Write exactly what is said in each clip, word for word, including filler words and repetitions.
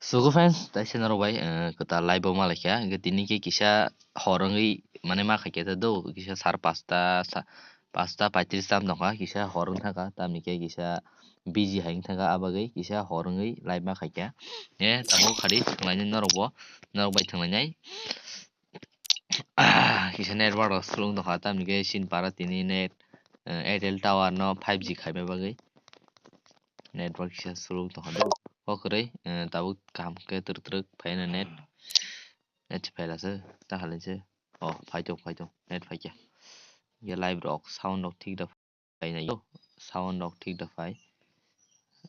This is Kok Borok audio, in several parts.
Sugo fans, taisa norok bai, eh, kwtal live o ma laikha. Hwnkhe tini khe kisa hor wngwi, mane, ma khaikha ta do, kisa sar pasta, sa-, pasta paitris tam tongkha, kisa hor wng thangkha, tamni khe kisa busy hai wng thangkha, abagwi kisa hor wngwi live ma khaikha. Eh, tabuk khadi thwnglainai norok bo, norok bai thwnglainai. Kisa network rok slow wng tongkha, tamni khe chini para tini net, eh, Airtel tower no five G khaima bagwi network kisa slow wng tongkha do. O kwrwi, eh, tabuk kaham khe twrwk twrwk phaina net. Net se phaila se, ta halai se. Oh, phai tong, phai tong, net phaikha. Ye live rok, sound rok thik da phainai. Sound rok thik da phai.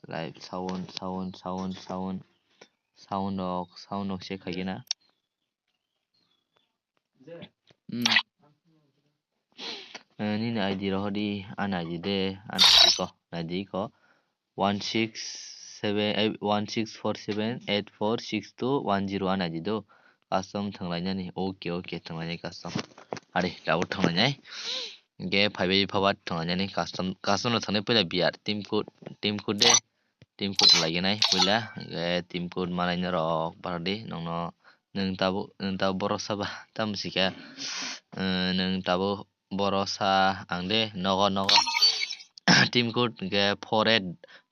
Live sound, sound, sound, sound. Sound rok, sound rok se khaikhe na. Hmm. Eh, nini I D rohordi, ani I D de, ani I D ko, ani I D ko. One six seven, eh, one six four seven eight four six two one zero ani I D do. Custom thwnglainani. Okay, okay, thwnglainai custom. Ari, tabuk thwnglainai. Ge phaibai phaba thwnglainani custom, custom no thwngnai puila B R. Team code, team code de. Team code laigenai puila. Ge team code manai norok bardi. Nongno, nwng tabuk, nwng tabuk borok saba. Tamo sika, eh, nwng tabuk boro sa ang de nogo, nogo. Team code hwnkhe four eight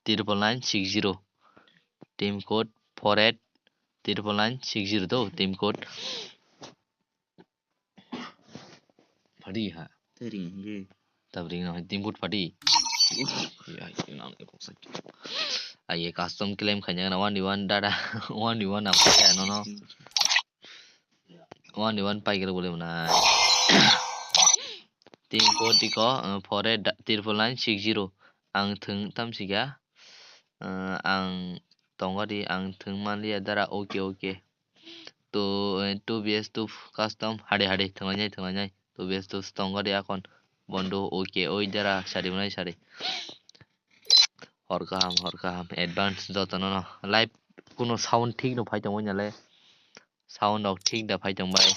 triple nine six zero. Team code four eight triple nine six zero do, team code. Padi ha. Tering hwnkhe. Tabring no team code padi. Ai, ai, nang ni kok sakit. Ai, custom claim khaina na one v one dada, one v one apa ya, no, no. One v one paikar boleh mana. Team code iko, eh, four eight triple nine six zero. Ang thwng tam sika. Eh, ang tongori, ang thwng manliya dara, okay, okay. To, eh, two B S two custom, hade, hade, thwnglainai, thwnglainai. Two B S two tongori akon. Bondo, okay, oi dara, sari manai, sari. Hor kaham, hor kaham. Advance jotono no. Live kuno sound thik no phai tongwi nale. Sound rok thik da phai tong bai.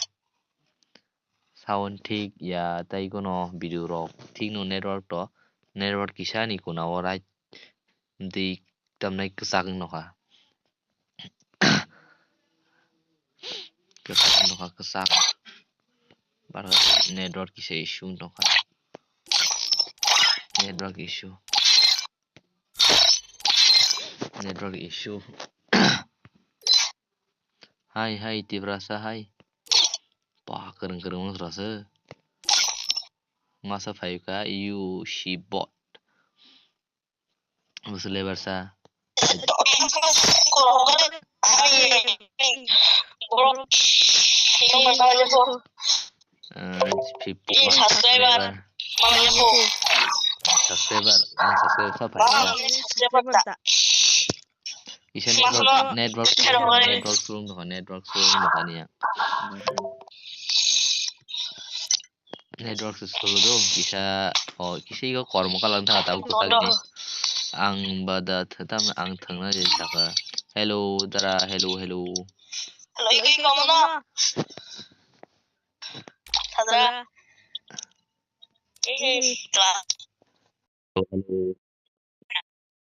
Sound thik ya tei kono video rok thik no network to. Network kisa ni kuna o right. Di tamnai kwchak wng nokha. Kwchak wng nokha, kwchak. Bar network kisa issue wng tongkha. Network issue. Network issue. Hai, hai, Tiprasa, hai. Pah, kereng kereng rasa. Masa phaika, you she bot. Bus lebar sa. Eh, fifty Ih, subscriber. Subscriber. Ang subscriber sa phaika. Subscriber ta. Kisa network, network slow, network slow wng tongkha, network slow wng tongkha niya. Network se slow do, kisa, o, kisa iko kormo kalang thangkha tabuk kwchak di. Ang bada thwtam ang thwngna je saka. Hello, dara, hello, hello. Hello, iko iko mono. Thadra. Thadra. Eh, class.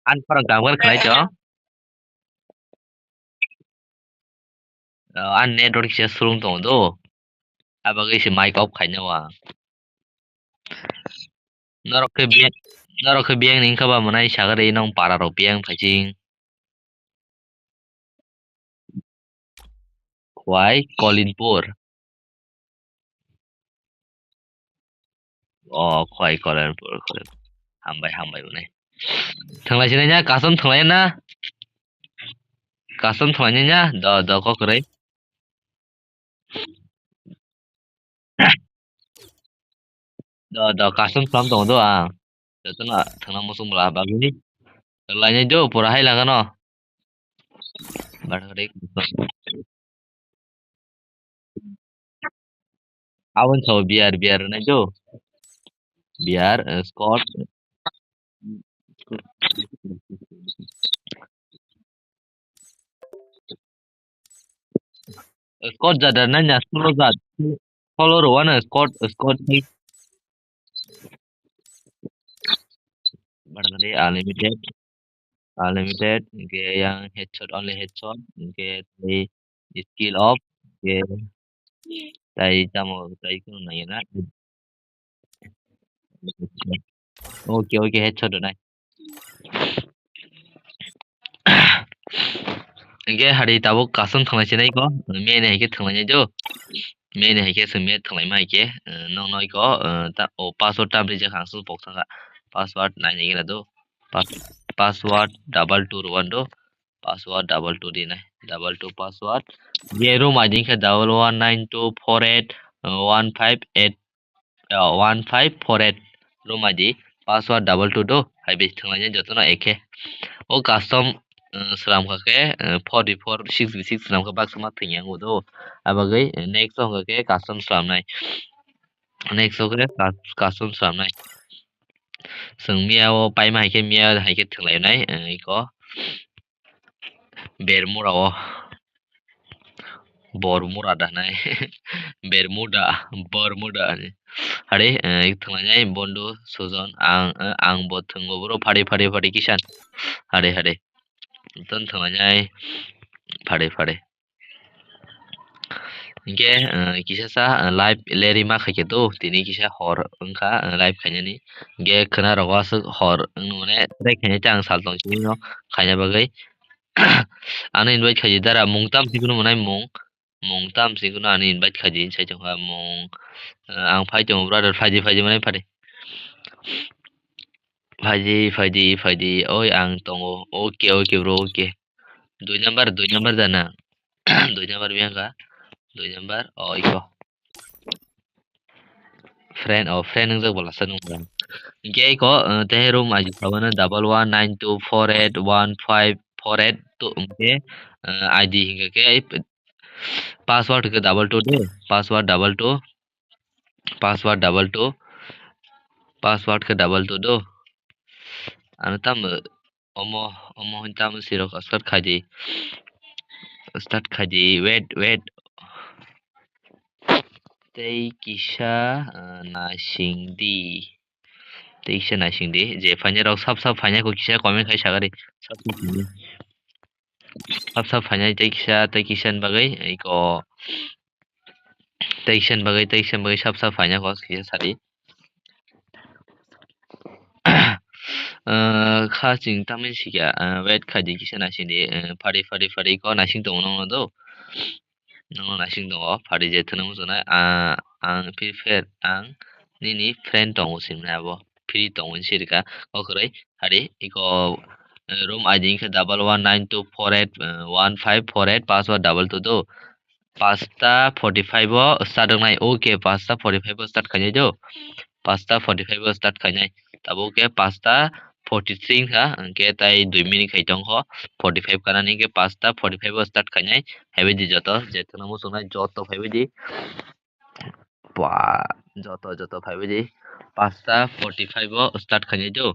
Ani khorang kam khe khlai tong. O, ani network kisa slung tongo do. Abagwi se mic off khaina o ang. Norok khe biyang, norok khe biyang ni wngkha ba mwnai sagari nong para rok biyang phaising. Khwai Kolinpur. O, khwai Kolinpur, Kolinpur. Hambai, hambai, mwnai. Thwnglai sinai nya, custom thwnglai na? Custom thwnglai nya, do, do, kok kwrwi. Do, do, custom khwlam tongo do ang. Jotono thwngna muchung bwla bagwi. Lainai do, pura hai lagano. Barhari. Aboni sabo B R, B R nai do. B R, eh, Scott. Scott jadar nai na solo jat. Solo ro wana Scott, Scott ni. Barangari unlimited. unlimited, hingke yang headshot, only headshot, hingke tei skill off, hingke tei tamo tei kunu nangya na. Okay, okay, headshot rwnai. Hingke hari tabuk custom thwnglai sinai ko, miyani hai khe thwnglai nai do. Miyani hai khe chwng miya thwnglai ma hai khe, eh, nong noi ko, eh, ta, o password tam rijak ang sung pok thangkha. Password nai nai gana do. Pas-, password double two rwan do. Password double two rinai. Double two password. Je room I D khe double one nine two four eight, eh, one five eight, eh, one five four eight room I D, password double two do, hai bai thwnglai nai jotono ekhe. O custom, eh, swnam kha khe, eh, four D four six D six swnam khe baksa ma thwngya wngo do. Abagwi, eh, next o hwnkha khe custom swnamnai. Next o khe cus-, custom swnamnai. Chwng miya o paima hai khe miya hai khe thwnglai nai, eh, iko. Bermura o. Bormura da nai. Bermuda, Bermuda ni. Hari, eh, thwnglai nai bondo sujon ang, eh, ang bo thwngo boro phari, phari, phari kisan. Hari, hari. Ton thwnglai nai phari, phari. Hingke, eh, kisa sa, eh, live lerima khaikhe do, tini kisa hor wngkha, eh, live khainani. Hingke khwna rogo aswk hor wngmani try khainai tei ang sal tong sini no khaina bagwi. Ano invite khaidi dara mung tam si kunu mwnai mung, mung tam si kunu ano invite khaidi sai tongkha mung, eh, ang phai tongo brother phaidi phaidi mwnai phadi. Phaidi phaidi phaidi oi ang tongo. Okay, okay bro, okay. Dui number, dui number jana. Dui number biyang kha. Dui number. Oh, iko. Friend, oh, friend wngjak bola sa nung. Hingke iko, eh, tei room I D sabana double one nine two four eight one five four eight two hingke, eh, I D hingke ke password ke double two de. Password double two. Password double two. Password ke double two do. Ano tam Omo, omo hwn tamo sirok start khaidi. Start khaidi. Wait, wait. Tei kisa, ah, naisingdi. Tei kisa naisingdi. Je phainai rok sap sap phainai kho kisa comment khai sagari. Sap sap phainai. Sap sap phainai tei kisa, tei kisa ni bagwi iko. Tei kisa ni bagwi, tei kisa ni bagwi sap sap phainai kho kisa sadi. Ah, kha chwng tamni sikya, ah, wait khaidi kisa naisingdi, ah, phari, phari, phari ko naising tongo nokno do. Nokno naising tongo, phari je thwngna muchungnai, ah, ang prefer, ang nini friend tongo sinmani abo, free tongo hinwi sirika, o kwrwi, hari, iko, ah, room I D wngkha double one nine two four eight, ah, one five four eight, password double two do. Pasta forty five o start wngnai. Okay, pasta forty five o start khainai do. Pasta forty five o start khainai. Tabuk khe pasta forty three wngkha, hwnkhe tai dui minute khai tongkho. Forty five kanani hwnkhe pasta forty five o start khainai. Haibaidi joto, je thwngna muchungnai joto phaibaidi. Ba, joto, joto phaibaidi. Pasta forty five o start khainai do.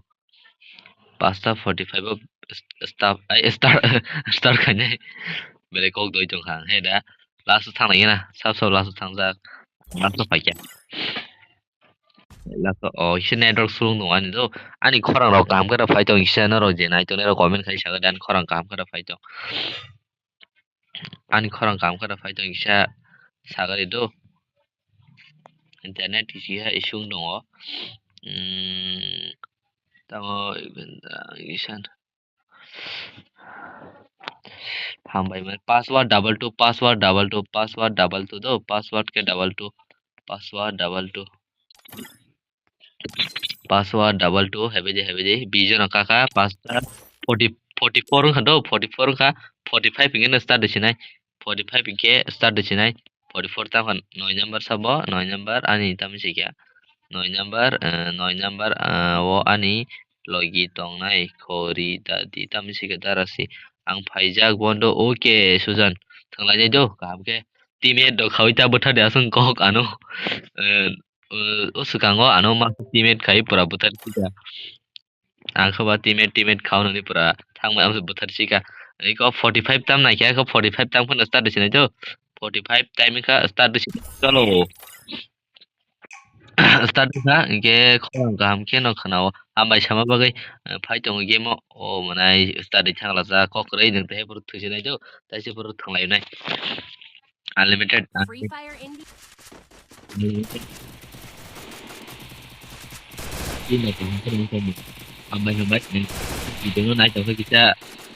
Pasta forty five o st-, start, ai, start, start khainai. Belai kok doi tongkha ang, he da. Last o thang nai na, sab sab last o thangjak. Last o phaikya. Last o, oh, kisa network slung tongo ani do. Ani khorang rok kaham khe rw phai tong, kisa norok je nai tongnai rok comment khai sago de, ani khorang kaham khe rw phai tong. Ani khorang kaham khe rw phai tong, kisa sagari do. Internet kisa isung tongo. Hmm, tamo kisa. Hambai man. Password double two, password double two, password double two do, password ke double two, password double two. Password double two, hebeje, hebeje. Bijono kaka, pasta, forty, forty four wngkha do, forty four wngkha, forty five hingke no start de sinai, forty five hingke start de sinai, forty four tamo noi number sabo, noi number ani tamo sikya, noi number, eh, noi number, eh, o ani logi tongnai, khori dadi tamo sikya darasi, ang phaijak bondo, okay, Sujan, thanglainai do, kaham khe, teammate rok khaui ta bwthar de aswng kok ano, eh, eh, o swkango ano ma teammate khai pura bwthar sika. Ang khe ba teammate, teammate khaui nani pura thangbai amsa bwthar sika. Iko forty five tam naikha, iko forty five tam phano start de sinai do. Forty five time kha start de sinai. Chalo. Start wngkha, hinkhe khorang kaham khe no khwnao. Hambai sama bagwi, eh, phai tongo game o. O mwnai start wngkha, kok kwrwi nwng tei phuru thwisinai do, taisa phuru thwnglainai. Unlimited, Free unlimited. Fire India. Hambai, hambai. Video no nai tongkha kisa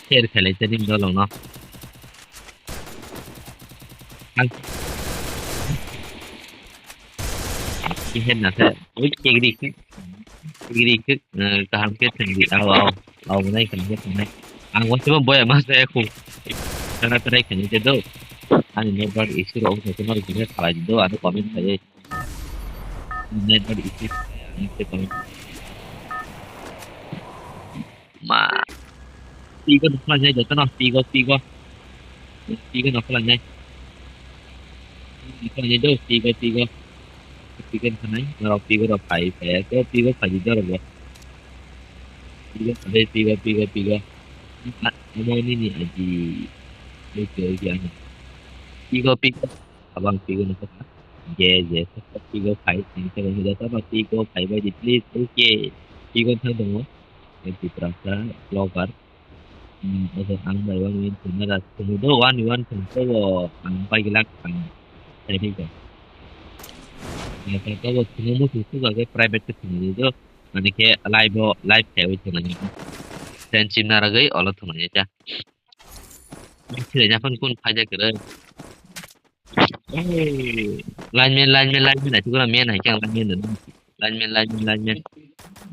share khailai tani dolong no. Ang khe na khe, oi kegri khe, kegri khe, eh, kaham khe thangdi, au, au, au, nai kaham khe thangnai. Ang waisa ma boya ma saya khu. Tara tara khe ni do. Ani network issue rok khe mar khe khalai do, ano comment khai. Network issue. Ma. Tigo nokla jai joto no, tigo, tigo. Tigo nokla jai. Nokla jai do, tigo, tigo. Tigo nokla nai, norok tigo rok phai, phai, to tigo phai di dorok bo. Tigo phai, tigo, tigo, tigo. Omo nini aji. Oke, oke, ano. Tigo, tigo. Abang tigo nokla. Yes, yes. Tigo phai, tigo, tigo, tigo phai bai di, please. Okay. Tigo thang tongo. Tiprasa vlogger. Hmm, oke, ang bai wani win thumna da. Thumna do, wani win thumna do, ang pai gilak ang. Sai di ko. Ya, ta ko thumna mo thumna ga private ke thumna do. Mane ke live o, live ke wi thumna ni. Friendship na ragai, olo thumna ya. Sila nyapan kun phai ja kere. Lineman, lineman, lineman, achu kora man hai khe ang lineman no. Lineman, lineman, lineman.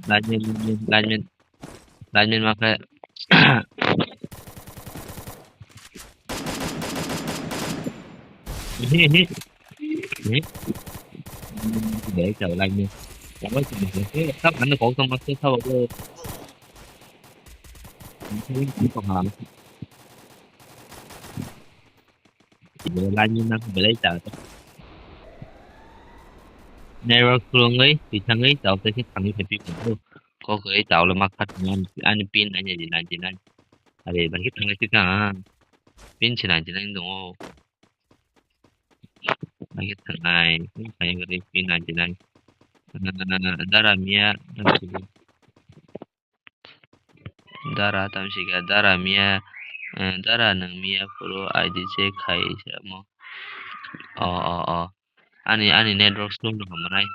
Lineman, lineman, lineman. Lineman ma khe. He, he. He. Dai chao lineman. Chao lineman. Sab ano kok tong mas chao ko. Belai ni nang belai ta. Network slowngwi, twi thangwi, tao tei khe thangwi khe pi ko. Kok ri tao le ma khat ani, ani pin ani di ninety nine. Are, bang khe thangnai khe ka. Pin se ninety nine dong o. Bang khe thangnai, kung thangwi khe pin ninety nine. Dara miya, dara miya. Dara tamsika, dara miya, eh, dara nwng miya phuru I D check khai samo. O, o, o. Ani, ani network slow no hamnai.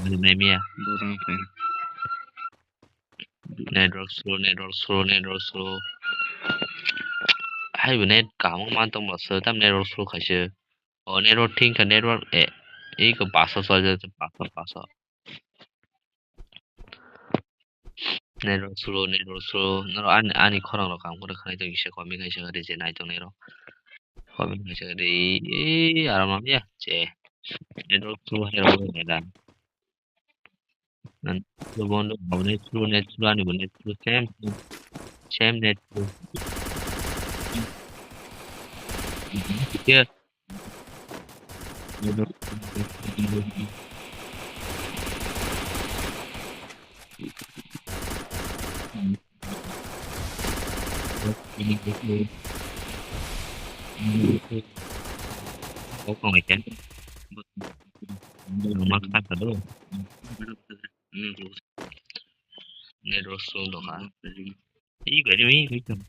Ani nai miya. Network slow, network slow, network slow. Hai bo net kaham man tong bo se tam network slow khaise. O network thing kha network, eh, iko paso sol je paso, paso. Network slow, network slow. Norok ani, ani khorang rok ang kore khanai tong kisa comment kaisa kari je nai tongnai rok. Comment kaisa kari, eh, aram lam ya, che. Network slow hai rok nai da. Nan slow bondo, bo net slow, net slow, ani bo net slow, same, same net slow. Khe Network slow dong ha. Ih, gari mi, gari mi.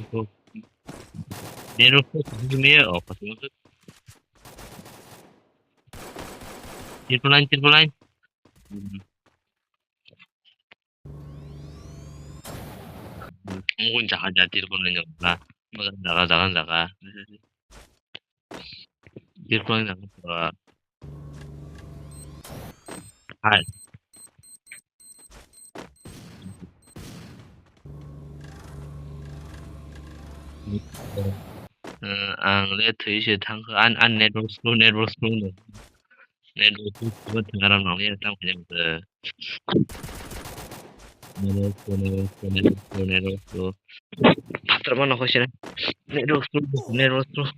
Iko. Network slow dong mi, oh, pas masuk. Triple line, triple line. Ang kun jaga jaga triple line jaga. Jaga, jaga, jaga. Tirpang na ka. Hai. Eh, ang le thwi se thang kha. An, an network slow, network slow no. Network slow, slow thang aram nang ya tam kha ya. Network slow, network slow, network slow, network slow. Patra ma nokho sina. Network slow, network slow.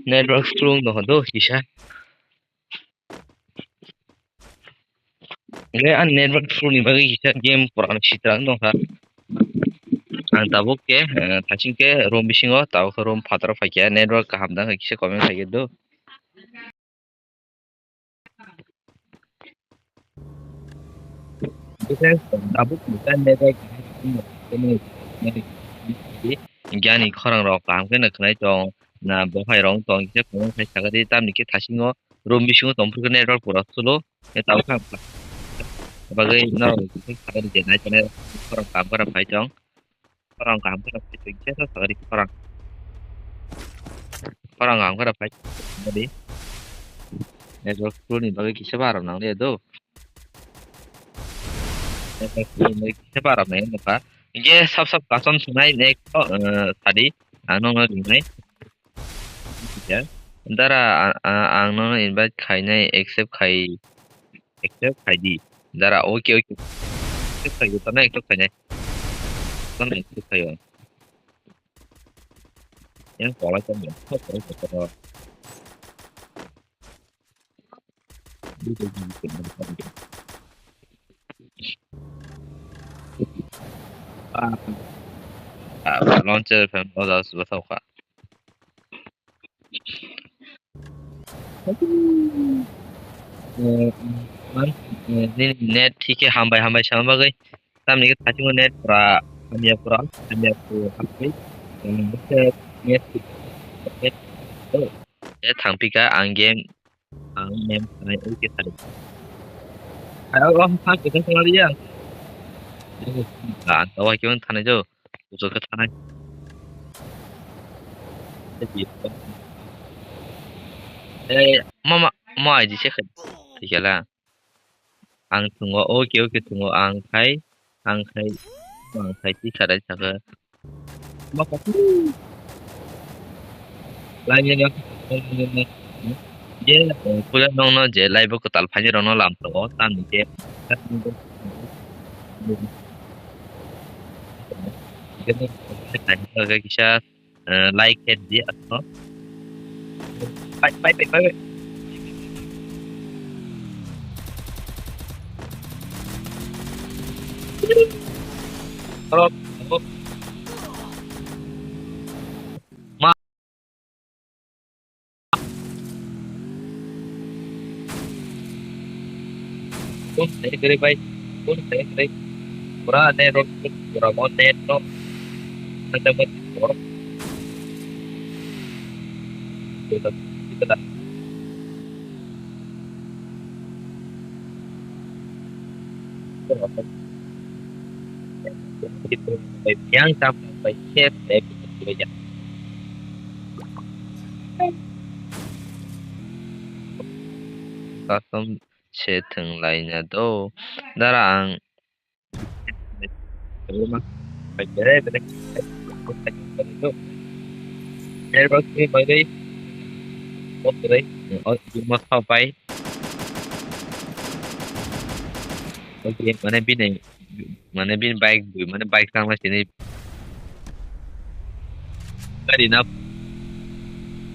Network slow no do kisa. Le an network slow ni bagwi kisa game pura no sitra no ha. Tabuk khe, eh, thasing khe room bisingo, tabuk khe room phataro phaikha, network kaham da khe kisa comment khaikhe do. Tabuk kisa network kaham, hinkhe ani khorang rok kaham khe no khwnai tong, na bohai rok tong kisa comment khai sakadi, tamni khe thasingo room bisingo tong phuru khe network pura slow. Khe tabuk khe ang bagwi norok kisa sakadi je nai tongnai rok khorang kaham khorang phai tong. Khorang kaham khorang phai tong khe sakadi khorang. Khorang kaham khorang phai tong di. Network slow ni bagwi kisa baram nang liya do. Network slow ni bagwi kisa baram nang nokha. Hinkhe sab sab custom sunai next, eh, sadi ang nokno rinai. Ya. Dara, a-, a-, ang nono invite khainai, accept khai, accept khai di. Dara, okay, okay. Accept khai di, tana accept khainai. Tana accept khai. Yang kolai tong ya. Ah, ah, launcher fan order sudah tahu kak. Eh, man, eh, nini net thike hambai hambai sama bagwi. Tamni khe thasingo net pura hamya pura hamya pura hambai. Eh, net, net, net, eh, thangpika ang game, ang mem sanai ui khe sari. Ayo, oh, ha, kita sama dia. Ang tawa khe thanai jo. Kuchuk khe thanai. Eh, mama, mo I D se khai. Tikhala. Ang thungo, okay, okay, thungo, ang khai, ang khai, ang khai, ti kharai sakha. Lainino, je, eh, puila nokno je live o kwtal phaini rokno lam tongo, tamni je, kisa, eh, like khe di asno. Pai, pai, pai, pai, pai. Oro, oro. Ma. Kun sai kre bai, kun sai kre. Pura net rok, pura mo net no. Nanti mo pura. Kita, kita dah. Yang tam bai set deh. Custom se thwng laina do. Dara ang. Oke, mane bini, mane bini bike bui, mane bike tangma sini. Gari na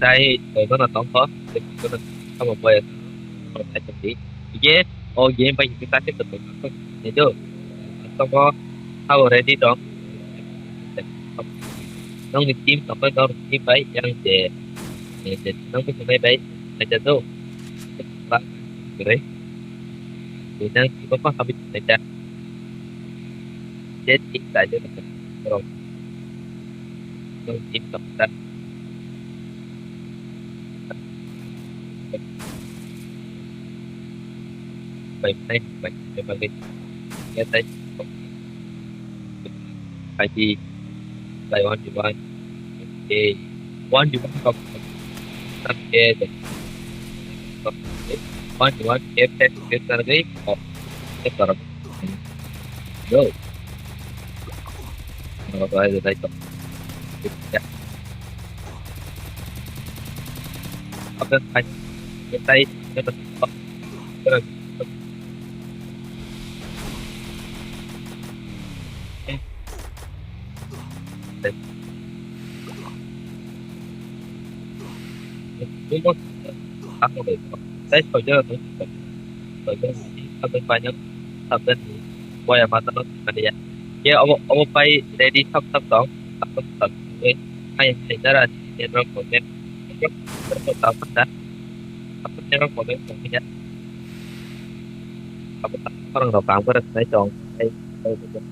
tai, eh, gana tongkho, gana tamo boy, gana tamo boy. Ige, o game bai kita kita betul. Itu, tamo, how ready dong. Nong ni team tongkho, nong team bai yang je, eh, je nong bisa bai bai, aja tu. Bak, gre. Nang ibo pa habit aja. Jet ik ta je rong. Nong tim tok ta. Bai bai bai bai bai. Ya tai. Bai di. Bai one to one. Okay. One to one kok. Okay. One to one. Kep kep kep kar gai. Kep kar. Yo. Apa yang tadi? Tei soijakno tong kha, soijakno tong kha, tei painani sabjani boya matano tong kha ya. Ye obo, obo pai ready sok sok tong. Sok sok tong. Hai, hai, dara, network problem. Network problem tong kha. Network problem tong kha. Abo tak khorang rok kam kora sai tong. Hai, hai, hai.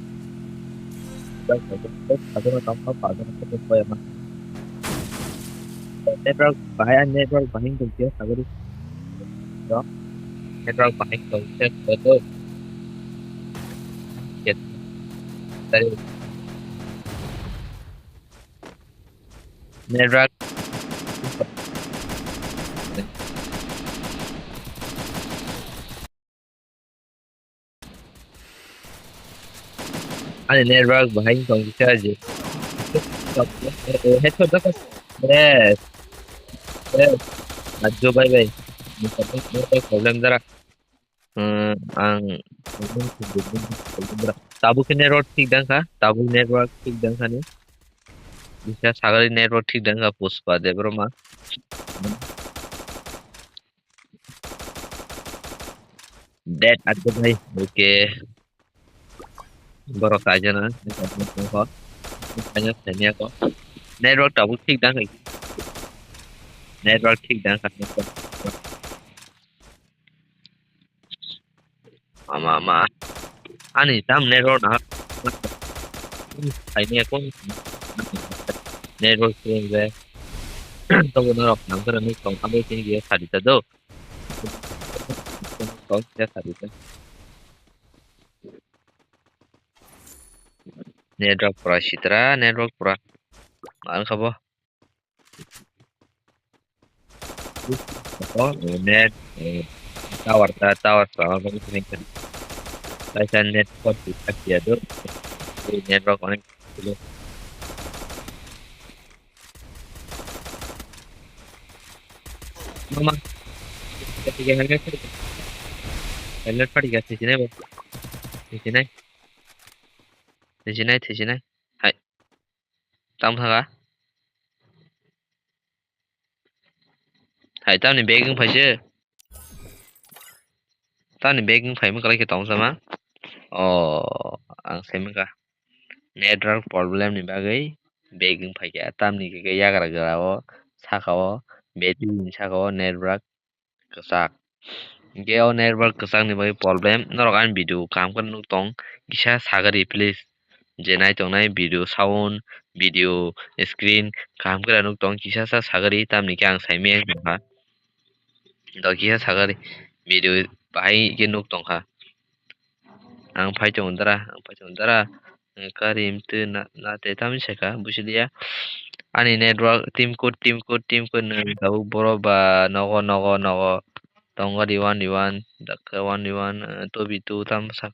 Network problem. Abo tong kha, abo tong kha, abo tong kha. Network bahai, network bahai tong kha, sagori. Network bahai tong kha, sagori. Yes. Sorry. Network. Ani network bahai tong kha je. Headshot dapat. Yes. Yes. Ajo bye bye. Network problem dara. Hmm, ang tabuk network thik dang kha, tabuk network thik dang kha ni. Bisa sagari network thik dang kha Pushpa Debbarma. Dead ajo bhai, okay. Borok kaijana, network tabuk thik dang kha. Network thik dang kha. Ama, ama. Ani tam network na. Kaini akon network sing je. Tobo norok nam kara nuk tong abo sing je sadi ta do. Tong je sadi ta. Network pura sitra, network pura. Ang kha bo. Oh, net, eh, tower ta, tower ta, oh, net, net, net, network onek. Mama. Helmet padi ga, thijinai bo. Thijinai. Thijinai, thijinai. Hai. Tamo thanga. Hai, tamni bag wng phaise. Tamni bag wng phaima kwlai khe tong sama. O, ang sai mankha. Network problem ni bagwi bag wng phaikha. Tamni khe yagra gra o, saka o, battery ni saka o network kwchak. Hinkhe o network kwchak ni bagwi problem. Norok ani video kaham khe nuk tong, kisa sagari please. Je nai tongnai video sound, video screen kaham khe nuk tong, kisa sa sagari, tamni khe ang sai maya tongkha. Do kisa sagari video bahai khe nuk tongkha. Ang phai tongo dara, ang phai tongo dara. Karim twi na, na te tamni saka, busi liya. Ani network, team code, team code, team code nung tabuk boro ba nogo, nogo, nogo. Tongo di one di one, dakhe one di one, eh, two bi two tam sak.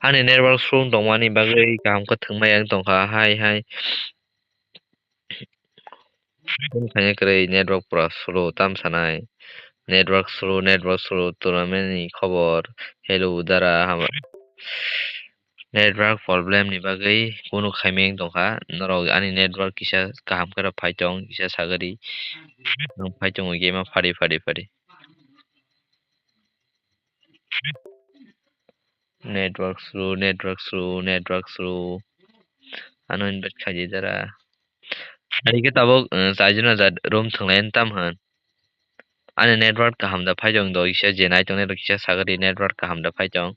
Ani network slung tongmani bagwi kaham khe thwngmaya wng tongkha, hai, hai. Tini khaina kwrwi network pura slow tam sanai. Network slow, network slow, tournament ni khobor. Hello, dara, hama. Network problem ni bagwi kunu khaimeng tongkha. Norok ani network kisa kaham khe phai tong, kisa sagari. Nwng phai tongo game o phari, phari, phari. Network slow, network slow, network slow. Ano invite khaidi dara. Ari khe tabuk, eh, chaijuna jat room thwnglai tam hwn. Ani network kaham da phai tong do, kisa je nai tongnai rok kisa sagari network kaham da phai tong.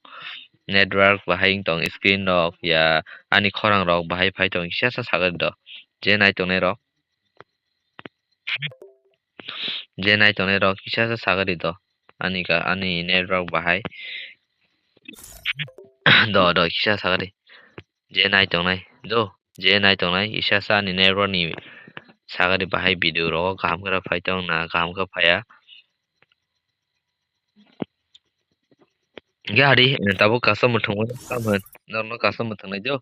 Network bahai wng tong screen rok ya ani khorang rok bahai phai tong kisa sa sagari do. Je nai tongnai rok. Je nai tongnai rok kisa sa sagari do. Ani ka, ani network bahai. Do, do, kisa sagari. Je nai tongnai. Do, je nai tongnai. Kisa sa ani network ni sagari bahai video rogo kaham khe phai tong na, kaham khe phaiya. Hinkhe ari, eh, tabuk custom bo thwngmani tamo, norokno custom bo thwngnai do.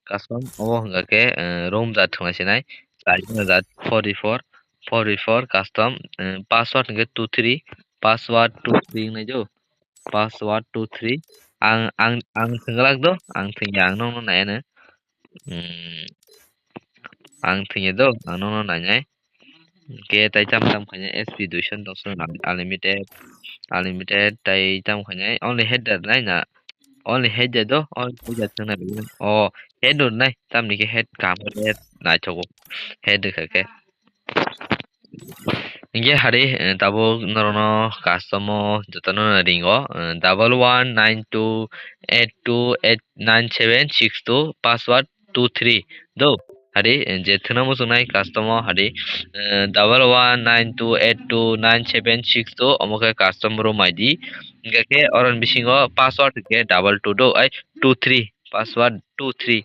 Custom obo hwnga khe, eh, room jat thwngna sinai. Chaijuna jat four by four, four by four custom, eh, password hwnkhe two three, password two three wngnai do. Password two three. Ang, ang, ang thwngwlak do, ang thwngya, ang nokno naiya no. Hmm. Ang thwngya do, ang nokno nainai. Hinkhe tai tam tam khainai S P duiso tongsa unlimited, unlimited tai tam khainai only header nai na, only header do, only header thwngna rwgwi. O, Head rwnai, tamni khe head kaham khe head naithogo. Head rwkha khe. Hinkhe hari, eh, tabuk norokno custom o jotono ringo, eh, double one nine two eight two eight nine seven six two, password two three. Do, hari, eh, je thwna muchungnai custom o hari, eh, double one nine two eight two nine seven six two, omo khe custom room I D. Hinkhe khe oroni bisingo password hinkhe double two do, ai, two three, password two three.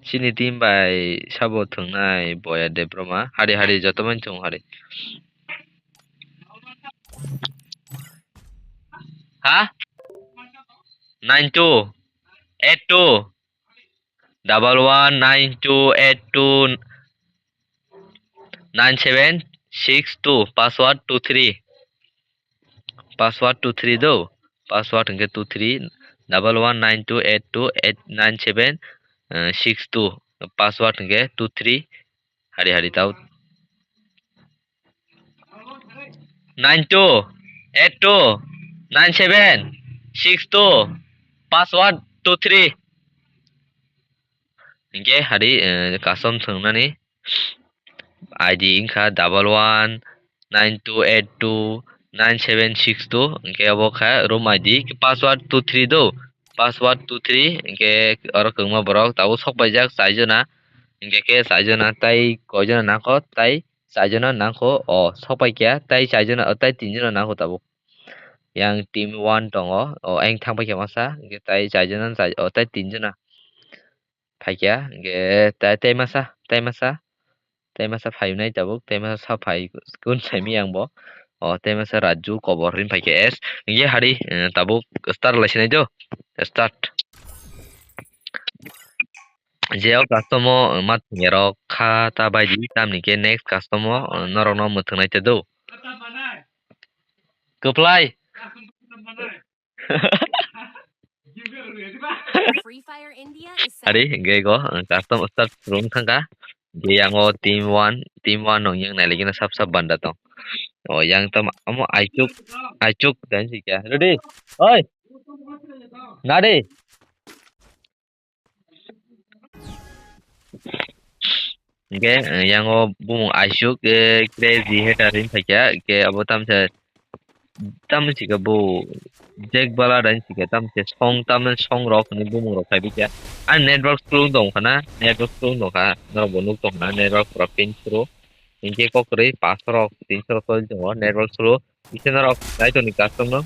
Chini team bai sabo thwngnai Boya Debbarma. Hari hari joto mani thwng hari. Ha? Nine two eight two double one nine two eight two nine seven six two, password two three. Password two three do. Password hinkhe two three, double one nine two eight two eight nine seven, eh, six two. Password hinkhe two three. Hari hari tao. Nine two eight two nine seven six two. Password two three. Hinkhe hari, eh, custom thwngnani I D wngkha double one nine two eight two nine seven six two, hinkhe obo kha room I D, password two three do, password two three, hinkhe oro kwbangma borok tabuk sok paijak chaijona, hinkhe khe chaijona tai koijona nangkho, tai chaijona nangkho, o sok paikha, tai chaijona, o tai tinjona nangkho tabuk. Yang team one tongo, o ayang thang paikha masa, hinkhe tai chaijona, chai-, o tai tinjona. Phaikya, hinkhe tai, tai masa, tai masa, tai masa phainai tabuk, tai masa sa phai kun saimiyang bo. O tai masa Raju kobor rin phaikya S. Hinkhe hari, eh, tabuk start lai sinai do. Start. Je o custom o, eh, ma thwngya rok kha ta baidi, tamni khe next custom o, eh, norok no mwthwng nai te do. Kwplai. Free Fire India is Ari, hinkhe go, uh, custom start room thangkha. Hinkhe yang o team one, team one nong yang nai lagi na sap sap banda tong. O yang tam amo Aichuk, Aichuk dan si kya. Ready? Oi. Nadi. Hinkhe, eh, yang o bumung Aichuk, eh, Crazy Hater hin phaikya, hinkhe abo tamsa Tamo sika bo Jack Bala dan sika tamo se song tamo song rok ni bumung rok khai bikya. Ani network slow tong khana, network slow tong kha, norok bo nuk tong khana, network rok tin slow. Hinkhe kok kwrwi paanch rok, tin rok tol tongo, network slow. Ise norok nai toni custom no.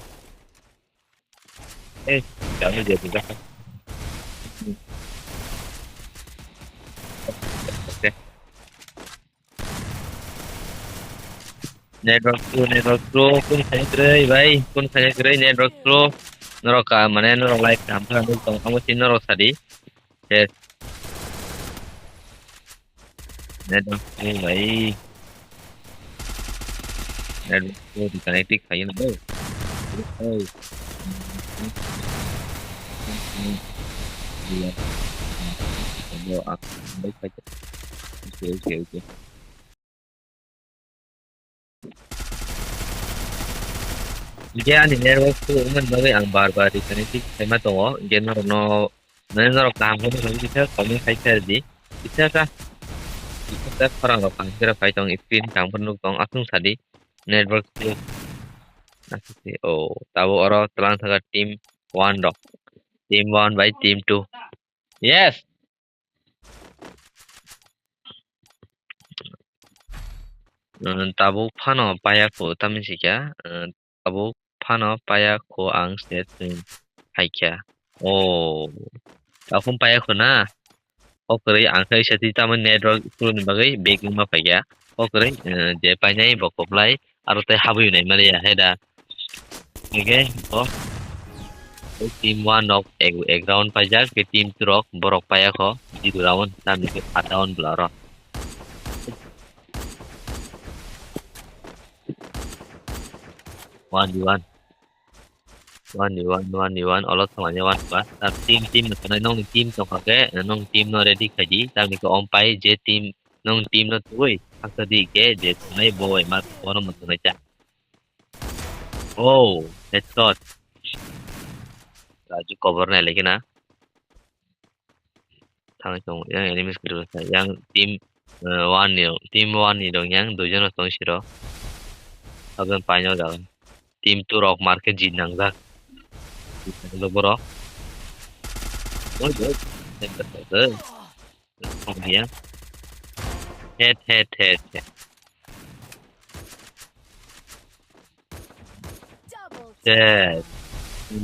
Eh, kami jadi dah. Oke. Network slow, network slow, kun khanya kwrwi bai, kun khanya kwrwi network slow. Norok ka, mane norok live kaham khe nuk tong, amo si norok sadi. Yes. Network slow bai. Network slow di connecting khayo na bai. Oi. Iya. Oke, oke, oke. Hinkhe ani network slow wngmani bagwi ang bar bar reconnecting khaima tongo. Hinkhe norokno, mane norok kaham khe nukjakgo kisa comment khai khe rwdi. Kisa sa, kisa sa khorang rok kaham khe rok phai tong, screen kaham khe nuk tong, aswk sadi network slow. Aswk se, oh, tabuk oro twlang thangkha team one rok. Team one bai team two. Yes! Tabuk phano paya kho, tamni sikya, tabuk phano paya kho ang se twng phaikya. O, tabuk paya kho na? O kwrwi ang khe isa twi tamo network slow ni bagwi back wngma phaikya. O kwrwi, eh, je painai bo kwplai aro tei habwi nai maliya he da. Hinkhe o team one rok ek, ek round paijak, tei team two rok borok paya kho zero round, tamni khe at round bwla oro. One v one. One v one, one v one, olo thwngmani one ba. Tar team, team no thwngnai, nongni team tongkha khe, nong team no ready khai di. Tamni khe om pai je team, nong team no twi, haksa di khe je thwngnai bo bai ma, bono mo thwngnai cha. Oh, headshot. Raju cover nai lagi na. Thangwi tongo. Yang enemies kwrwi kha. Yang team, eh, one ni, team one ni rok yang dui jon tong siro. Abang paino jaga. Team two rok market jit nangjak. Jit nangjak borok. Oi, oi. Oi, ya. Head, head, head, head. Yes.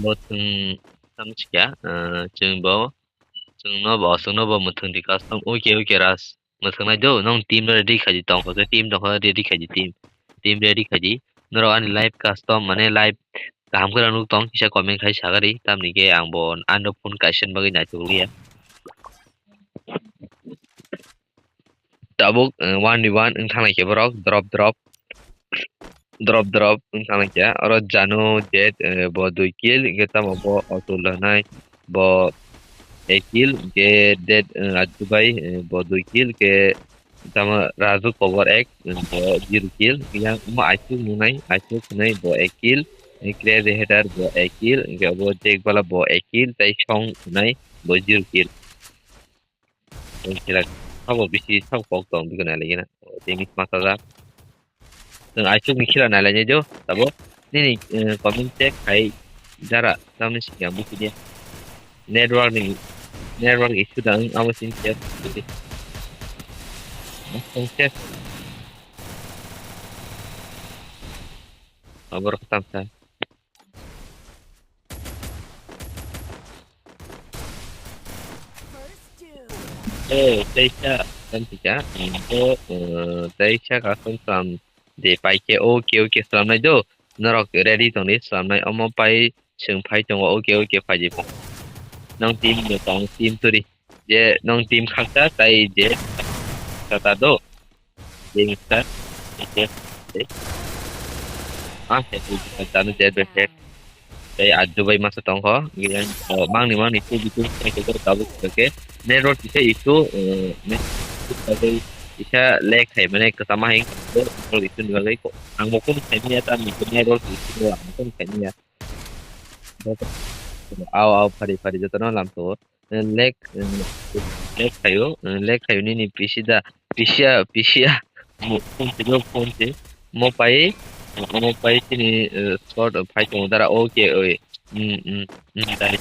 Bo chwng tamo sikya, eh, chwng bo, chwng no bo, chwng no bo mwthwng di custom. Okay, okay, Ras. Mwthwng nai do, nong team ready khaidi tong kho, team tong kho, ready khaidi team. Team ready khaidi. Norok ani live custom, mane live kaham khe nuk tong, kisa comment khai sagari, tamni khe ang bo ano phone kaisa bagwi naithok liya. Tabuk, eh, one v one wng thang lai khe borok drop drop. Drop drop wng thang lai khe. Oro Janu Jet, eh, bo dui kill, hwnkhe tamo bo Atul hinai bo ek kill, hwnkhe Dead, eh, Ajubai, eh, bo dui kill, hwnkhe tamo Raju Kobor ek, eh, bo zero kill, yang omo Aisuk nungnai, Aisuk hinai bo ek kill, eh, Crazy Hater bo ek kill, hwnkhe obo Jack Bala bo ek kill, tei Song hinai bo zero kill. Ang khe sabo bisi sabo kok tong bikon nai lagi na. Tei miss masa jak. Ang Aisuk ni khela nai lai jo. Tabo nini, eh, comment check khai jara tamni sikya busi dia. Network ni, network issue da ang amo sin check. Ang check. Abor khatam sa. Eh, teisa, kan tika, angko, eh, teisa kasong sam de paike, okay, okay, salamnai do. Norok ready tongni salamnai, omo pai seng phai tongo, okay, okay, phaidi pha. Nong team no tong, team turi. Je nong team khaksa, tai je kata do. Jeng star. Oke. Ah, ya, itu kan tanu jet jet. Tei adu bai masa tongkho. Yang, oh, mangni, mangni, tu bitu, tu bitu, tu bitu, oke. Network kita itu, eh, network kita lag hai, mane, ketama hai, network itu dua lagi kok. Ang mau kun hai ni ya, tam itu network itu, ang mau kun hai ni ya. Au, au, phari, phari, jotono lam to. Eh, lag, eh, lag khaio, eh, lag khaio nini P C da, P C a, P C a, mo, phone se, mo phone se, mo pai, eh, mo pai chini, eh, spot, eh, phai tongo dara, okay, oi, mm, mm, mm, dai.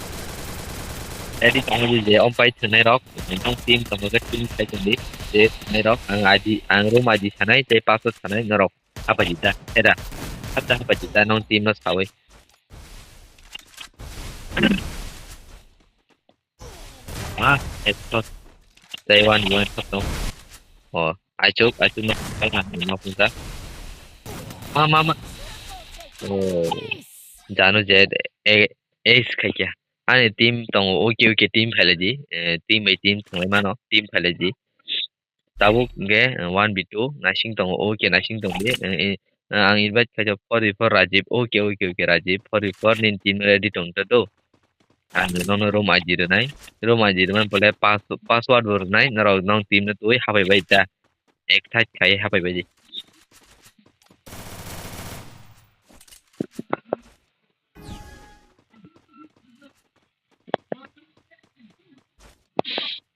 Ready tongo je, je, om pai thwnai rok, eh, nong team tongo je, team phai tongdi, je thwnai rok, ang I D, ang room I D sanai, tei password sanai, norok hapai di da, era, hapta hapai di da, nong team no sawi. Ah, headshot. Taiwan, Taiwan, headshot no. Oh, I choke, I choke no. Kal na, no, punta. Ma, ma, ma. Oh, Janu Jet, eh, ace khai kya. Ani team tongo, okay, okay, team phailai di. Eh, team by team thwnglai mano, team phailai di. Tabuk hwnkhe, eh, one v two naising tongo, okay, naising tongdi, eh, eh, ang invite khaijak four v four Rajiv, okay, okay, okay, Rajiv, four v four nini team ready tongtha do. Ang nono room I D rwnai, room I D rwmani pore pass-, password bo rwnai, norok nong team no twi hapai bai da, excited khai hapai bai di.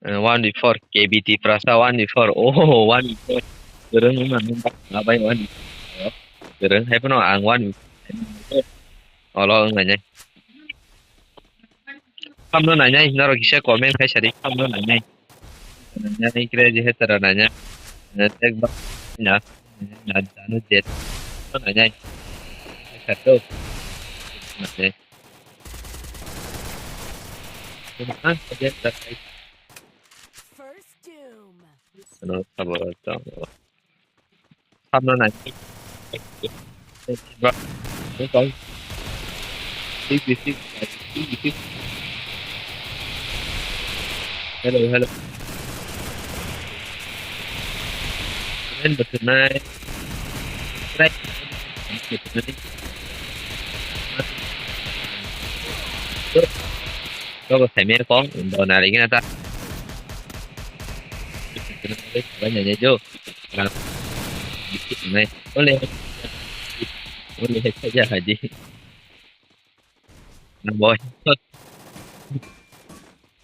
Eh, one v four, K B T Prasa, one v four. Oh, one v four. Gereng wngma nung bak abai one v four. Gereng hai phano ang one v four. Olo wng nai nai. Khamno nai nai, norok kisa comment khai sadi, khamno nai nai. Nai nai, kre je hetara nai nai. Na tek ba na, na, na, na, jet. Nai nai. Khato. Nai nai. First doom. Ano, sabo, sabo. Sabo na. Ba. Ito. Six, six, six, six. Hello, hello. Kalian betul naik. Strike. Kau kau saya merkong, bawa narik ni ata. Banyak ni jo. Boleh. Boleh saja haji. Boy.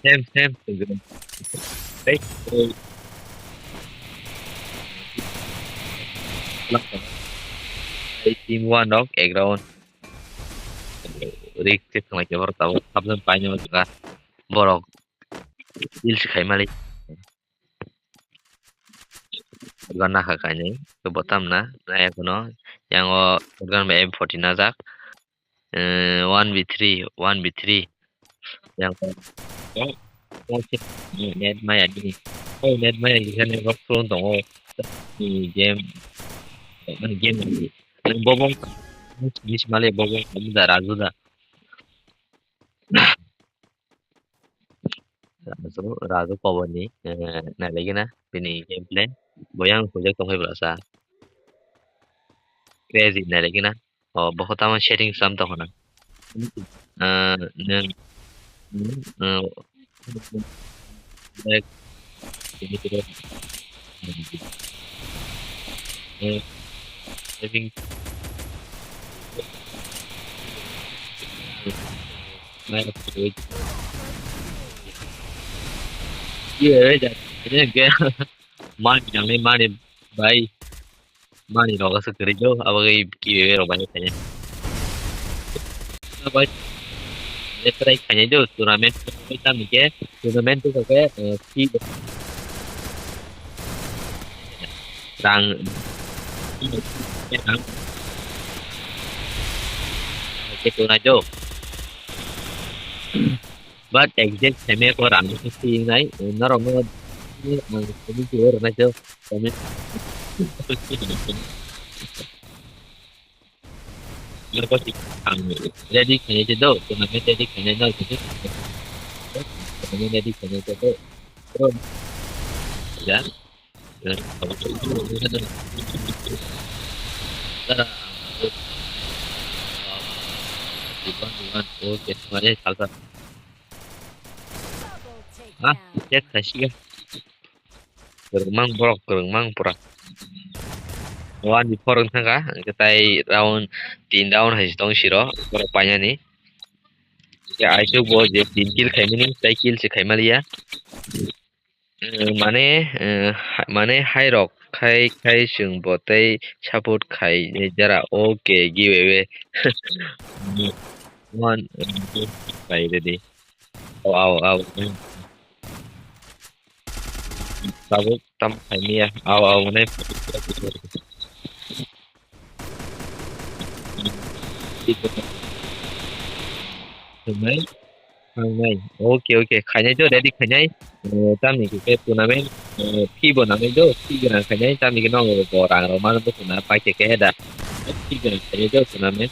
Same, same. Tei, tei, tei team one rok ek round rik se thwnglai khe borok tabuk sabjak painani o jaga borok kill se khai mali. Gana kha kainwi, khe bo tamna, nai ekhono, yang o shotgun bai M forty najak, eh, one v three, one v three. Yang o, o, o, net maya di, o net maya di, khe net rok phone tongo, ni game, ani game ni, bo bo, ni simale bo bo, da Raju da. Raju, Raju Pawani, eh, nailaigena bini gameplay. Bo yang hujak tongkhe bwlasa. Crazy nailaigena. O, bo tamo setting sam tongkha na. Eh, nwng, nwng, eh, eh, eh, Mani nangni mani bai mani rok aswk kwrwi do, abo bai giveaway rok bai khainai. Bai try khainai do, tournament bai tamo khe tournament khe fee rang rang khe tongnai do. But exact seme ko rang ko si nai, norok no ang simi ko rana jo kami. Norok ko si ang ready khainai do, tournament ready khainai do, kami ready khainai do. Ya. Ah, chat khaisiga. Kwrwngmang borok, kwrwngmang pura. One before wngkha, hwnkhe tai round, tin round hai se tong siro, borok painani. Hwnkhe aisuk bo je tin kill khaimani, tai kill se khaimaliya. Eh, mane, eh, ha-, mane hai rok khai, khai chwng bo tei support khai jara. Okay, giveaway. One, eh, khai ready. Au, au, au. Tabuk tam khai miya. Au, au, mane. Thangnai, thangnai. Okay, okay. Khainai do, ready khainai. Eh, tamni khe tournament, eh, fee bo nangnai do, fee gwnang khainai, tamni khe no bo rang rok mano bwkhwna paikhe khe da. Fee gwnang khainai do tournament.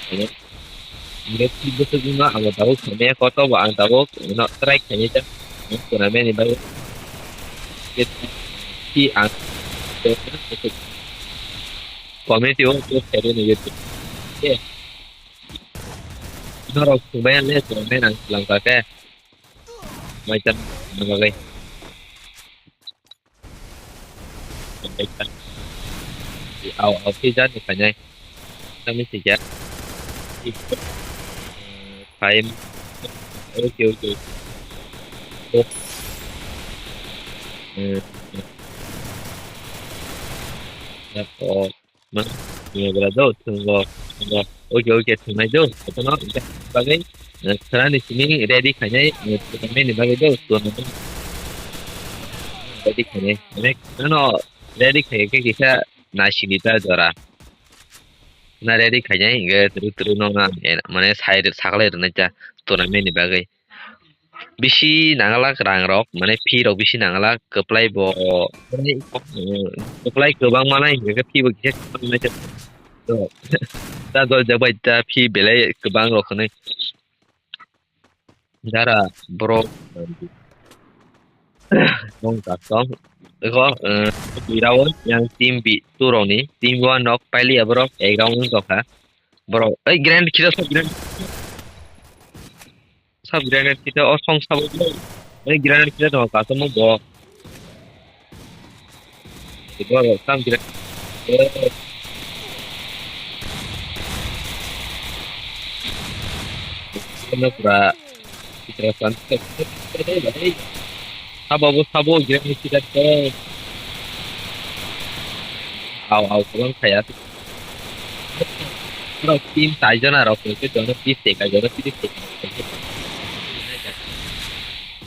Hingke twi bwswk wngno ang bo tabuk saimanya, kotor bo ang tabuk no try khainai jak tournament ni bagwi. Hingke twi ang community o post khairwi nugwi tong. Hingke norok swngmaya le tournament ang swlangkha khe mai chan bagwi. Au, au, khe jani khainai. Kami sijak. Time. Okay, okay. Oh. Eh, eh. Ya, oh. Ma, ya, bela do, tunggu, tunggu. Oke, oke, tunai do. Kono, bagwi, eh, serani sini ready khainai, eh, tournament ni bagwi do, tournament ready khainai. Mane, no, ready khai khe kisa nasi di ta jora. Na ready khainai, hingke turu turu no na, eh, mane sai, saklai rwnai ta tournament ni bagwi. Bisi nanglak rang rok, mane fee rok bisi nanglak, kwplai bo, kwplai kwbang manai, hingke fee bo kisa kwbang manai. To, ta dol jak bai ta fee belai kwbang rok hwnwi. Jara borok mong custom. Eko, eh, dui round yang team B two rokni, team one rok pailiya borok ek round wng tongkha. Borok, ei, grand kisa sok, grand. Sab grenade kita, oh, song sabo. Eh, grenade kita to, kaso mo bo. Ito, sam grenade. Eh. Ano pura. Kita san. Sabo bo sabo, gira ni sida to. Au, au, kwbang khaya. Bro, team tai jona rok, ke jono bis teka, jono tiris teka.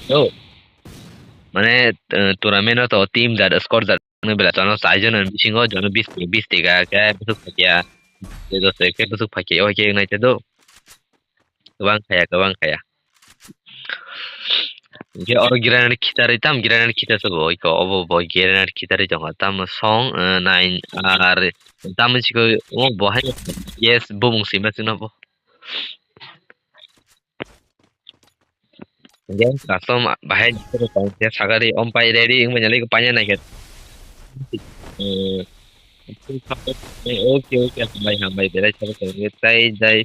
Yo. Mane, eh, tournament o to team jat, squad jat, ne bela jono tai jona bisingo jono bis, bis teka, ke busuk pakia. Ke dos ke busuk pakia, o ke nai te do. Kwbang khaya, kwbang khaya. Hingke oro granite khitarwi tam granite khita se bo iko obo bo granite khitarwi tongo tamo song, eh, nine ar tamo chiko o bo hai yes bumung sima sino bo. Hingke custom bahai sakari ompai ready wngmani paina naikhe. Eh, Oke, oke, hambai, hambai, berai sabai sabai, tai, tai.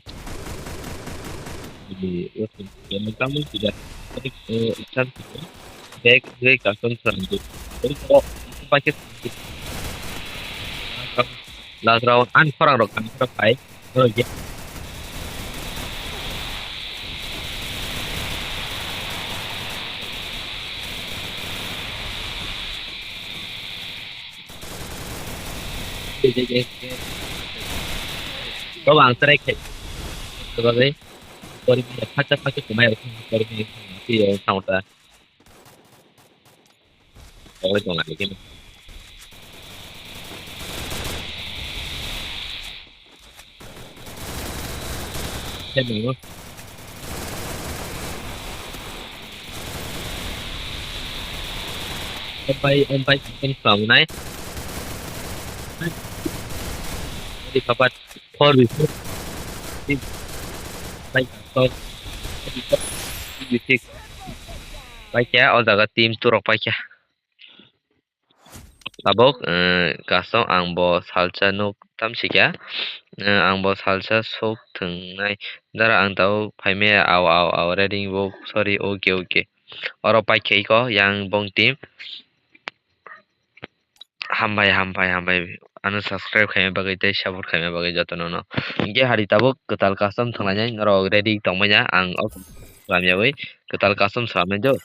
Di, oke, yang pertama tidak, eh, ikan, back, gue custom selanjut. Jadi kalau itu pakai last round, an korang rok, an korang pai. Oke. Kau bang try khai. Kau bang, eh. Kau ni phacha phacha kumai, kau ni phacha phacha kumai. Tawai tong lai khe. Khe nangno. Ompai, ompai, chicken farm nai. Di papat. Four v four. Six. Five, four. Six. Paikha, o jaga team turok paikha. Tabuk, eh, kasong ang bo salsa nuk tamsikha. Eh, ang bo salsa sok thwngnai. Dara ang tabuk phaimaya, au, au, au, ready bo, sorry, okay, okay. Oro paikha iko, yang bong team. Hambai, hambai, hambai. Ano subscribe khaima bagwi tei support khaima bagwi jotono no. Hingke hari tabuk kwtal custom thwnglainai norok ready tongmanya ang o swlamyawi kwtal custom swlamnai do.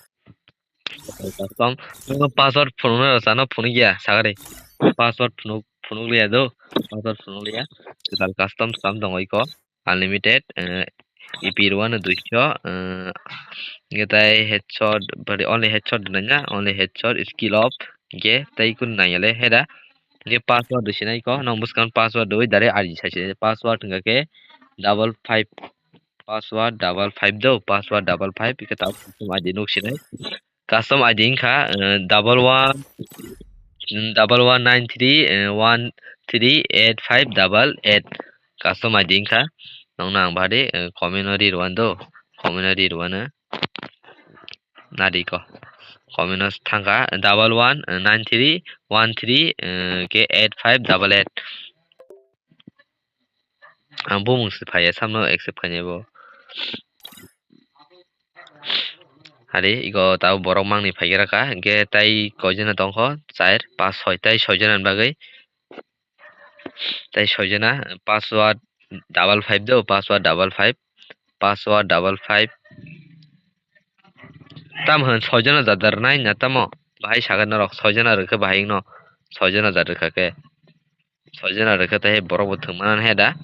Kwtal custom. Ano password phunuknai rok chano phunukya sagari. Password phunuk, phunukliya do. Password phunukliya. Kwtal custom swlam tongo iko. Unlimited, eh, E P rwano duiso, eh, hingke tai headshot, bari only headshot rwna, only headshot, skill off, hingke tai kunu nangya le head a, hingke password rwsina iko, nwng bwskang password rwui direct I D saisi, password hingka khe double five, password double five do, password double five, hingke tabuk custom I D nuk sinai. Custom I D wngkha, eh, double one, mm, double one nine three, eh, one three eight five double eight. Custom I D wngkha. Nokno ang bahari, eh, comment o ri rwano do. Comment o ri rwano. Nadi ko. Comment o thangkha, double one, eh, nine three, one three, eh, ke eight five double eight. Ang bumung se phaiya, samno accept khainai bo. Hari, iko tabo borok mangni phaigra kha, hingke tai koijana tongkho, chair, pas, soi, tai soijana ni bagwi. Tai soijana, password double five do, password double five, password double five. Tam hwn soijana jadar nai na tamo, bahai saga norok soijana rwkhe bahai no, soijana jadar kha khe. Soijana rwkhe tei borok bo thwngmani he da.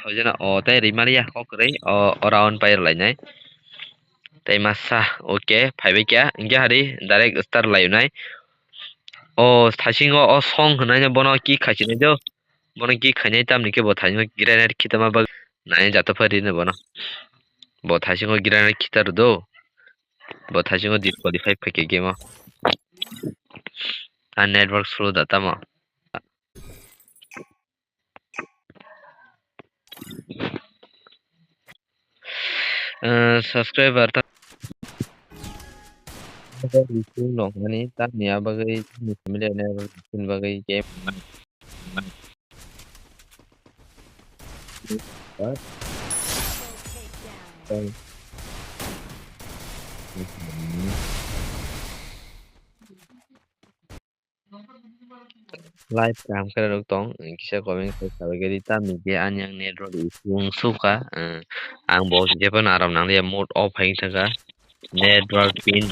Soijana o tei rimaliya kok kwrwi o, o round pai rwlainai. Tei masa, okay, phaibai kha, hingke hari direct start lainai. O thasingo o song hwnai no bono kick khaisinai do. Bono kick khainai tamni khe bo thasingo granite khitama bagwi nai jato phai rino bono. Bo thasingo granite khita rw do. Bo thasingo disqualify phaikhe game o. A network slow da tamo. Eh, subscriber ta issue nokmani tamni abagwi tamni family ni bagwi game. Live kaham khe rwk tong, kisa comment khai sabai khe rita, midi ani ang network issue wng sukha, eh, ang bo jephano aram nang liya, mode off hai thangkha. Network pin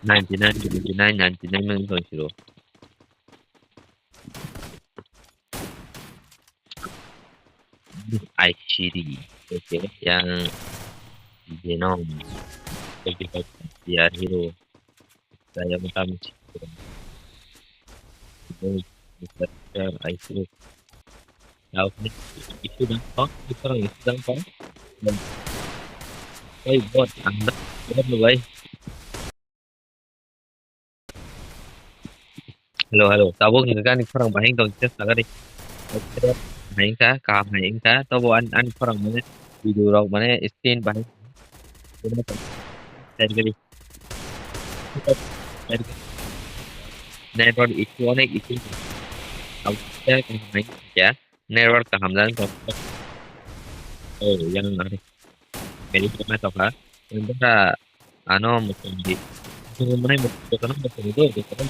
ninety nine, ninety nine, ninety nine nang tong siro. I C D. Okay, yang Venom. Twenty five C R hero. Saya mata mesti. Mister I C. Tahu ni itu dah kok, itu orang itu dah kok. Hey, bot, anda, bot lu, bai. Hello, hello. Tabuk ni gani khorang bahing tong, just lagari. Bahing ka, kaham bahing ka. Tobo an, an khorang mane video rok mane screen bahing. Share gari. Share gari. Network issue, onek issue. Tabuk kaham bahing ka. Network kaham jan tong. Oh, yang nari. Jadi kena tokha. Yang tokha. Ano muchungdi. Muchungdi manai muchungdi kono muchungdi do, do kono.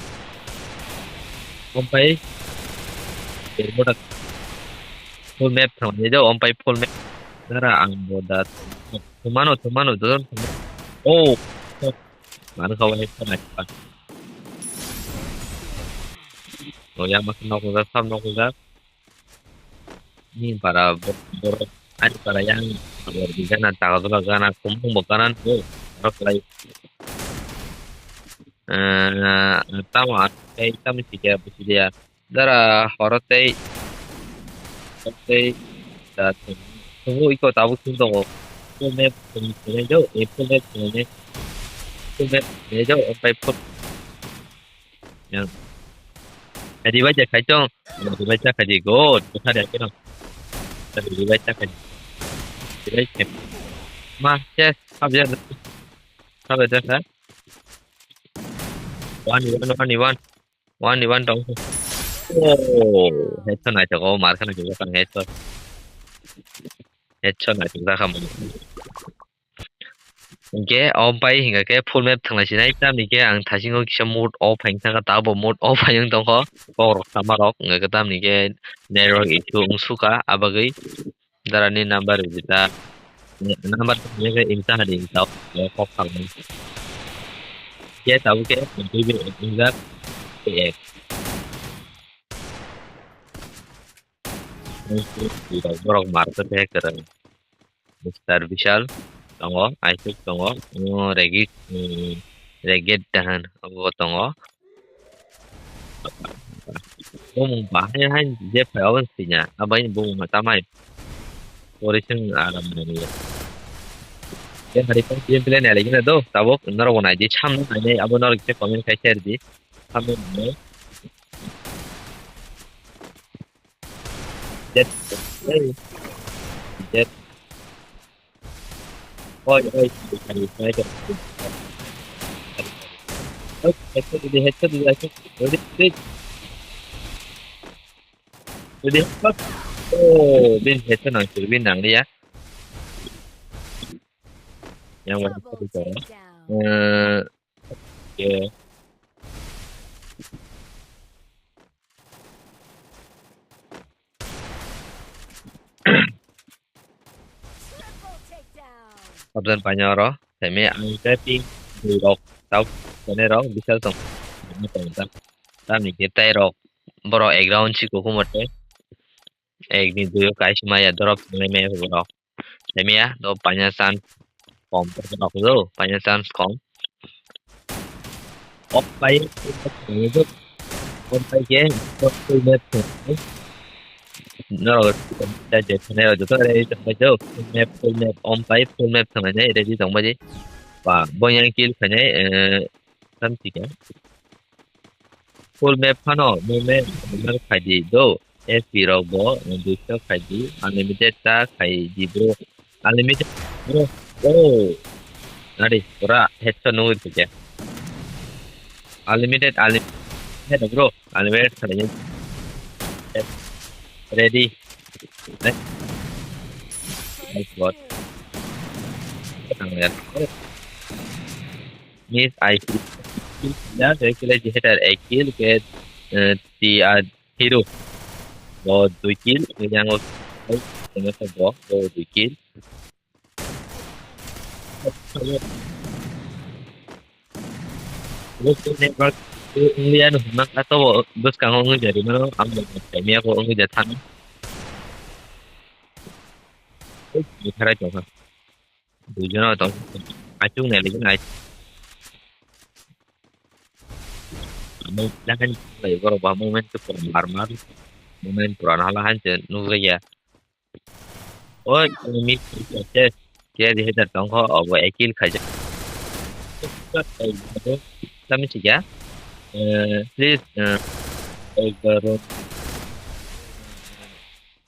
Ompai. Full map thangni do, ompai full map. Dara ang bo da. Thumano, thumano, do. Oh. Mano khawa ni khana pa. Oh ya, mak nok da, sam nok da. Ni para bo-, borok, ani para yang abo di gana tago dola gana kumbung bo gana bo borok lai. Eh, tamo tei tamo sike busi dia. Dara horo tei tei da tubu iko tabu kin tongo. Full map kin tongo, eh, full map kin tongo. Full map kin tongo, opai full. Yang. Revive ja khai chong. Revive ja khai di, good. Bwkha de keno. Revive ja khai di. Revive khai. Ma, yes, habya. Habya da kha. One, one, one, one. One, one, tong. Oh, headshot nai chok, oh, mar khana chok, headshot. Headshot nai chok, da kha mo. Hingke, o pai hingka khe full map thwnglai sinai, tamni khe ang thasingo kisa mode off hai wngkha, tabo mode off hai wng tongkho, kokrok sama rok, hingka khe tamni khe network issue wng sukha, abagwi darani number rwdi ta, number rwdi ta, kok salnai. Khe tabuk khe twi bai wngjak, khe ek. Borok mar khe khe kwrwng. Mister Bishal tongo, Aisuk tongo, mm, Regit, mm, Regit Dahan abo tongo. Bumung bahai hai je phai abo sinya, abai bumung tamai. Pori sing aram nani. Ya hari kan game play nai lagi na do, tabuk norok nai di, sam nai nai, abo norok je comment khai share di. Sam nai nai. Jet. Hey. Jet. Oi, oi, sniper. Oi, headshot di, headshot di, headshot. Ready, ready. Ready, headshot. Oh, bin headshot nang sir, bin nang dia. Yang mana headshot itu? Eh, oke. Abdan panya oro, temi ang tei ping dui rok tau tene rok bisal tong. Tong ta. Tami ke tai rok borok ek round si kuku mote. Ek ni dui o kaisa maya drop ni me borok. Temi ya do panya san kom rok do panya san kom. Off pai, off pai ke, off pai ke, norok, joto ready tongbai do, full map, full map, off pai, full map tongbai nai, ready tongbai di. Ba, bo yang kill khainai, eh, samsika. Full map phano, movement, movement khai di do. S P rok bo, eh, duiso khai di, unlimited ta khai di bro. Unlimited, bro. Oh. Nari, pura headshot nugui thike. Unlimited, unlimited, bro. Unlimited khalai. Ready. Next. Next bot. Ang ya. Miss I P. Ya, saya kira di header, eh, kill ke, eh, T R Hero. Bo dui kill, yang o, bo, bo dui kill. Network India no hwnma kha, tobo bwskango wngwi ja rwmano, ang bo kaimia kho wngwi ja thang. Oi, bwtharai tongkha. Duijon tong. Achung nai lagi nai. Amo lahan lai borok ba moment to pura mar mar. Moment pura na lahan je nugya. Oi, mi se ke di header tongkho, obo ekil khaijak. Tami sikya. Eh, please, eh, eh,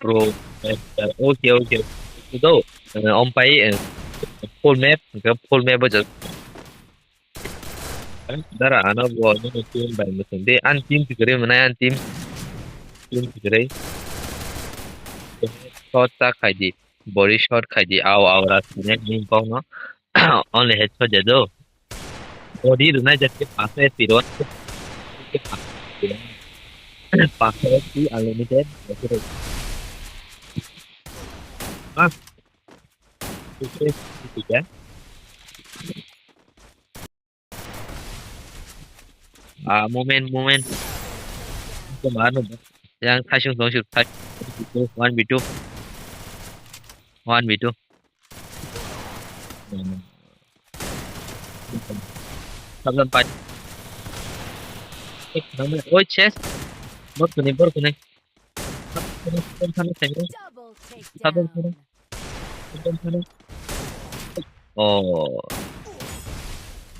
Pro, eh, okay, okay. Do, eh, ompai, eh, full map, full map aja. Dara ano bo no team bai musun de an team tikre mana an team team tikre. Shot ta khai di, body shot khai di, au au ra sine ni kong no. Only headshot ja do. Body rwnai jak ke paso H P ro. Paso H P unlimited. Ah. Ah, moment, moment. Kemar no. Yang thasung tong suk thai. One v two. One v two. Sabdan pai. Oi, chest. Bor kuni, bor kuni. Sabdan thani thani. Double Sabdan thani. Takedown. Sabdan thani. Oh.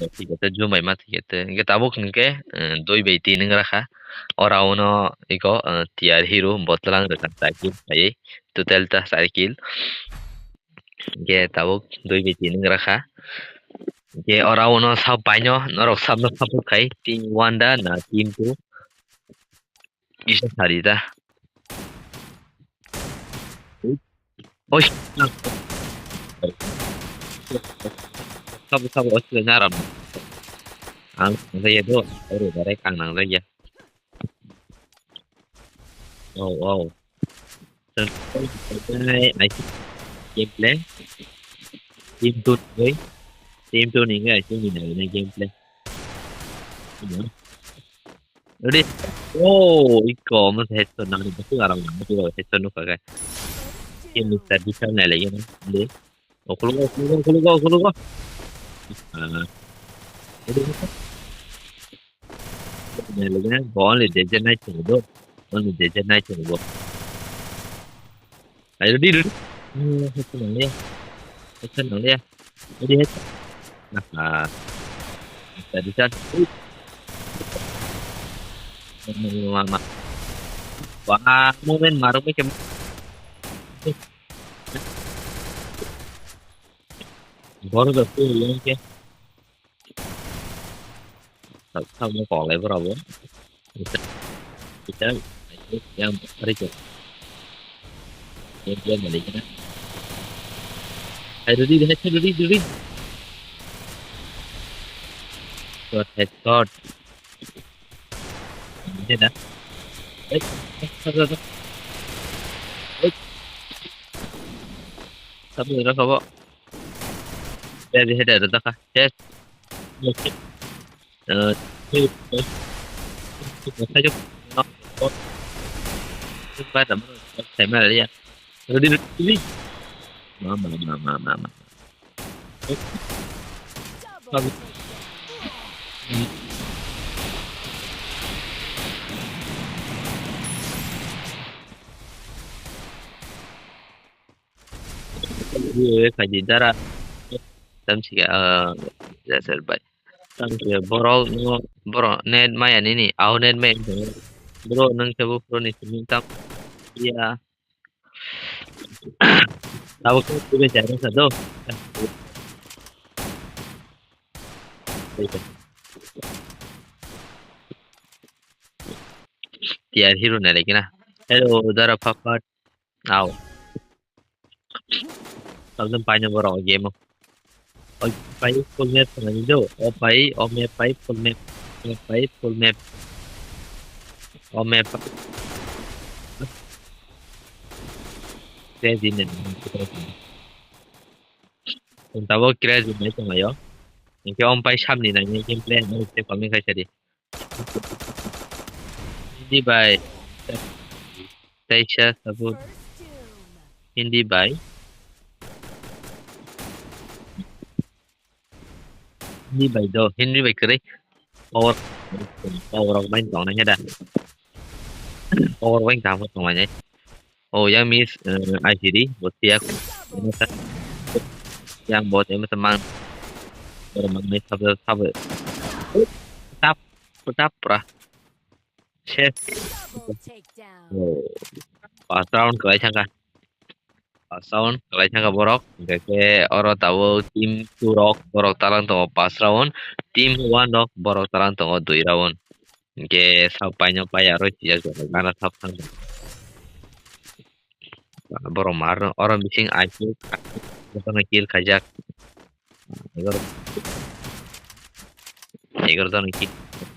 Thik ase, jumai ma thik ase. Hingke tabuk hingke, eh, dui bai tin wng rakha. Ora uno iko, eh, tiar hero botlang rwkha, cycle khai. Total ta cycle. Hingke tabuk dui bai tin wng rakha. Hingke ora uno sab baino norok sabno support khai. Team one da na team two. Kisa sari da. Oi. Sabo, sabo, osi na ram. Ang nang ya do. Ore, bare kang nang ya. Oh, oh. Ai, ai, gameplay. Team two ni, team two ni, ai, team ni, gameplay. Ready? Oh, iko, mas headshot nang ni, basu arang nang, basu headshot nukha kai. Ini tadi sana lagi nang, de. Oh, khulugo, khulugo, khulugo, khulugo. Ah. Ready? Nang lagi nang, only danger night chungo do. Only danger night chungo do. Ayo, ready, ready. Hmm, headshot nang ya. Headshot nang ya. Ready, headshot. Nah, nah. Bisa, bisa. Wah, moment maru ke. Baru dah tu yang ke. Sab, sab mo kok lai borok bo. Kita, kita, yang hari tu. Yang dia balik kena. Hai, ready, ready, ready, ready. Shot, headshot. Ini dah. Eh, eh, sab, sab, sab. Eh. Sab, sab, sab. Ready, header, dah kah? Yes. Yes. Eh, ready, ready, ready. Mama, mama, mama. Ye khaji dara. Tam sika, ah, ya sir bai. Tam sika borok no, borok net maya nini, au net maya nini. Bro, nang kebo pro ni simi tam. Ya. Abo kebo kebe jai sa do. Tiar hero na lekina. Hello, dara papat. Au. Sabjam paina borok o game o. O pai full map khna ni do. O pai, o map pai full map. O map pai full map. O map pai. Crazy man. Tabo crazy man tong ayo. Hingke om pai samni nai gameplay ang se comment khai sadi. Hindi bai. Taisa sabut. Hindi bai. Hindi bai do, Hindi bai kwrwi. Power, power rok bai tong nai da. Power bai tong nai. Oh, yang miss, eh, I C D, bo tiak. Yang bot, yang masa mang. Oro mang miss sab, sab. Tap, tap pra. Chef. Double takedown. Oh. First round kwlai thangkha. First round kwlai thangkha borok. Hingke khe oro tabuk team two rok borok talang tongo first round. Team one rok borok talang tongo dui round. Hingke sak paino pai aro sijak tongo gana thap thang. Borok mar oro bising I Q jotono kill khaijak. Egaro, egaro jona kill.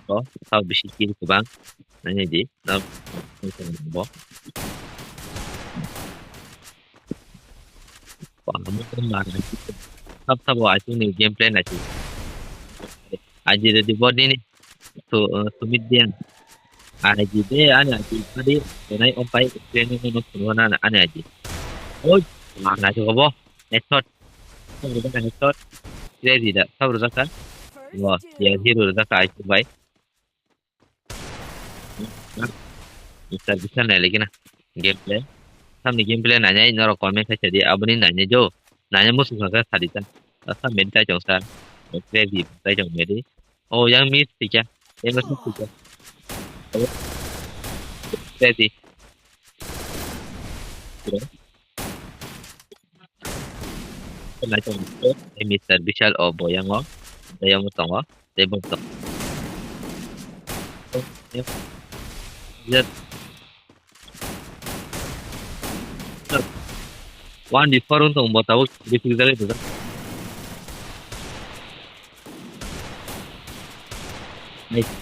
O, tao bisi kill kwbang. Nai di, no, bo. Sab sabo asini gameplay nai. Aji ready body ni. To, eh, Sumit Diang. Ani aji de, ani aji tadi, denai ompai training no no suno na ani aji. Oi, mana juga bo, headshot. Headshot. Kira di da, sabar da kan. Wah, ya hero da kai tu bai. Bisa bisa nai lagi na. Gameplay. Samni gameplay nanya, norok comment khai sadi, aboni nanya jo. Nanya musu kha kha sadi ta. Asa medi tai chong sa. Gameplay di tai chong medi. Oh, yang miss sih ya. Yang miss sih ya. Ready. Kena chong. Eh, Mister Bishal, oh, boyang oh. Boyang mo tongo. Table tongo. Yes. One before wng tong bo tabuk bisi jagwi rijak. Nice.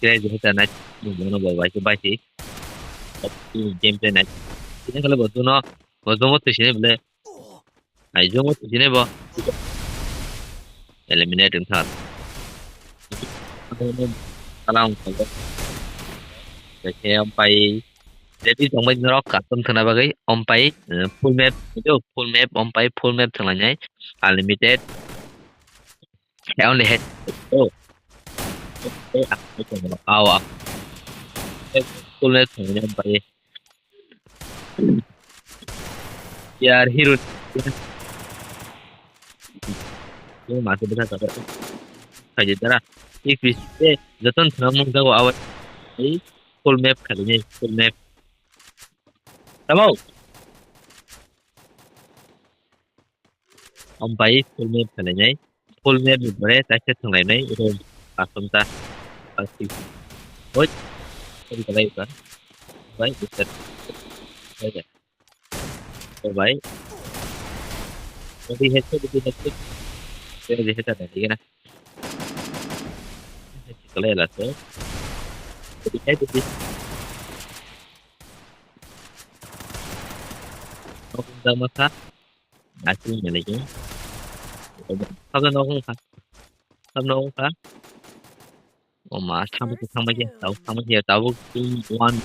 Kira je hita nice. Bono bo bai bai si. Game play nice. Ini kalau bo tuno bo tuno tuh sini boleh. Ai, jumbo twijini bo. Eliminate wngkha. Salam wngkha. Khe ompai ready tongbai norok custom thwngna bagwi ompai, eh, full map, full map ompai full map thwnglainai unlimited. He only had, oh. Au, au. Full map thwnglainai ompai. Yar hero. Yo mate bwsa kaka. Khaidi dara. Ik pis te joton thana mung jago awai. Ei full map khali nei full map. Tamo. Ompai full map khali nei. Full map ni pore taisa thwnglainai room aswk ta. Aswk. Hoi. Hoi kalai ba. Bai, bisa. Bai, bai. Bai, bai. Bai, headshot, bai, headshot. Bai, bai, headshot, bai, na. Headshot kalai la, so. Bai, bai, bai. Nok da masa. Asli ni lagi. Sabda nok wngkha. Sabda nok wngkha. O ma, thangma khe, thangma khe, tabuk, thangma khe, tabuk team one.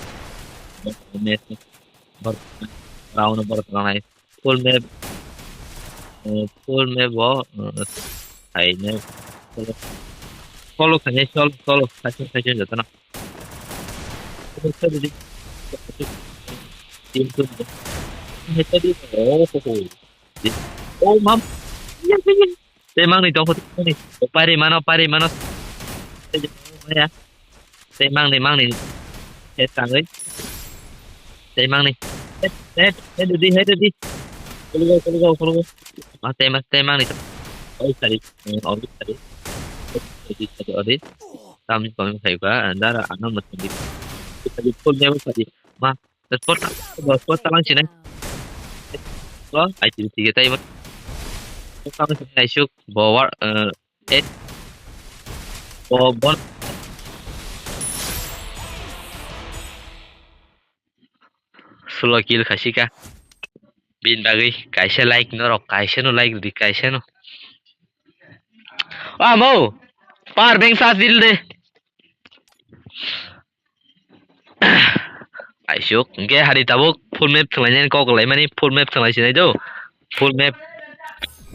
Round borok tongnai. Full map, eh, full map o, eh, hai ne. Solo khainai, solo, solo, khaising, khaising jotono. Team two. Oh, ho, ho. Oh, mam. Tei mangni tongkho, tei mangni. Pari mano, pari mano. Tei mangni, mangni. Tei tangwi. Tei mangni. Head, head, head, dudi, head, dudi. Kulugo, kulugo, kulugo. Ma, tei ma, tei mangni. Oi, sari. Oi, sari. Oi, sari, oi. Tam, tam, sai ba, andara, ano, mesti. Sari, full name, sari. Ma, Spot, spot talang sini. Lo, ai sini tiga tadi, Bang. Spot talang sini, ai suk, bawar, eh, eh. Bo, bon. Sulo kill khasika. Bin bagwi kaisa like norok, kaisa no like di, kaisa no. Amo, power bank charge dil de. Aisuk, hingke hari tabuk full map thwnglainani kok laimani, full map thwnglai sinai do. Full map,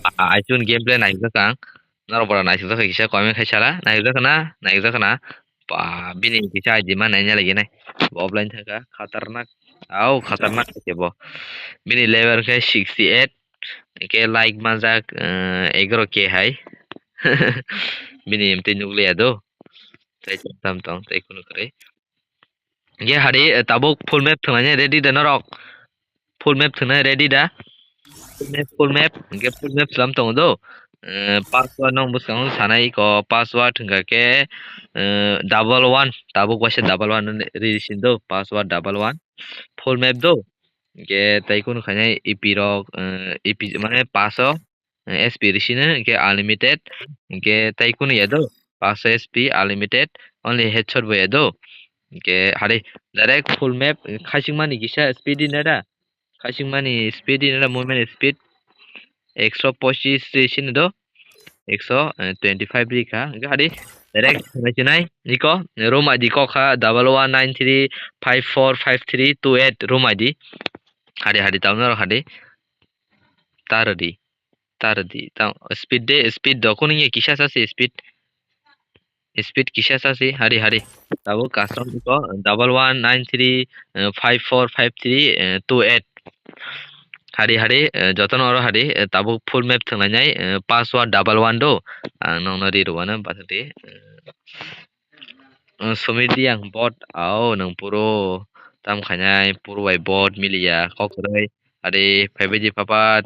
a-, aisuk gameplay naijak ang. Norok bora naijak kisa comment khai sala, naijak na, naijak na. Ba, bini kisa I D ma naina lagi nai. Offline thaka, khatarnak. Au, khatarnak khe bo. Bini level khe sixty eight, hingke like manjak, eh, egaroh K hai. Bini M T nukliya do. Tei tam tong, tei kunu kwrwi. Hingke hari, eh, tabuk full map thwngnai ready da norok? Full map thwngnai ready da? Full map, full map, hingke full map thwlam tongo do. Eh, password nong bwskango sanai ko, password hingka khe, eh, double one, tabuk waisa double one ri sin do, password double one. Full map do. Hingke tei kunu khainai E P rok, eh, E P mane paso, eh, S P risino, hingke unlimited, hingke tei kunu ya do, paso S P unlimited, only headshot bo ya do. Hingke hari direct full map, eh, khaisingmani kisa speed di nada, khaisingmani speed di nada, movement speed ekso pochis risino do, ekso twenty five rikha, hingke hari direct naisinai, iko room I D kokha double one nine three five four five three two eight room I D. Hari hari tamno hari. Tar di, tar di. Tang speed de, speed do kunu ye kisa sa se speed. Speed kisa sa se hari hari. Tabuk custom ko double one nine three, eh, five four five three, eh, two eight. Hari hari, eh, jotono oro hari, eh, tabuk full map thwnglai nai, eh, password double one do. Ang nongno ri rwano bathang di. Eh, eh, sumit di ang bot, ao nang puro tam khainai, puro bai bot miliya, kok kwrwi. Hari phaibai di papat.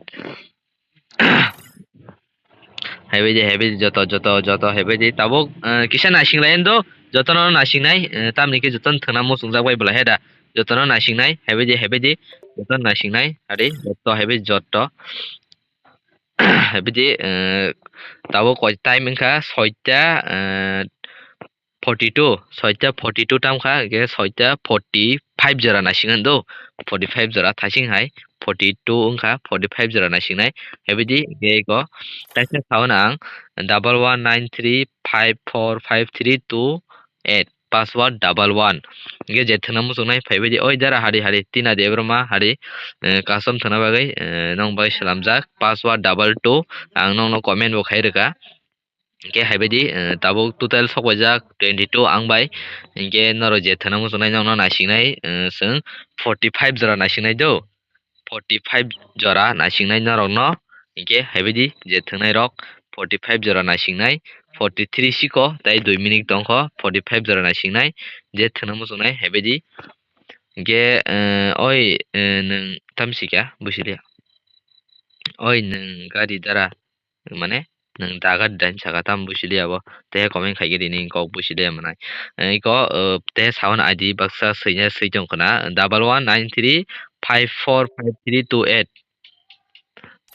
Haibaidi, haibaidi, joto, joto, joto, haibaidi. Tabuk, eh, kisa naising lai do, jotono naising nai, eh, tamni khe jotono thwngna muchungjak bai bwlai he da. Jotono naising nai, haibaidi, haibaidi, jotono naising nai, hari, joto, haibaidi, joto. Haibaidi, eh, tabuk koi time wngkha soita, eh, forty two, soita forty two tam kha, hingke soita forty five jora naising do, forty five jora thaising hai, forty two wngkha, forty five jora naising nai, haibaidi hingke eko kaisa saono ang double one nine three five four five three two eight, password double one, hingke je thwngna muchungnai phaibaidi, oi dara hari hari, tina debra ma hari, eh, custom thwngna bagwi, eh, nong bai swnamjak, password double two, ang nongno comment bo khai rwkha. Hingke haibaidi, eh, tabuk total sokbaijak twenty two ang bai. Hingke norok je thwngna muchungnai nokno naisingnai, eh, chwng forty five jora naisingnai do. Forty five jora naisingnai norokno. Hingke haibaidi je thwngnai rok forty five jora naisingnai. Forty three siko tei dui minute tongkho, forty five jora naisingnai. Je thwngna muchungnai haibaidi. Hingke, eh, oi, eh, nwng tamsika busilia. Oi nwng gari dara. Mane nwng daga dan saka tam busi liya bo, te comment khai khe rini kok busi liya manai. Iko, uh, te sawan I D baksa swina swi tong khna, double one nine three five four five three two eight,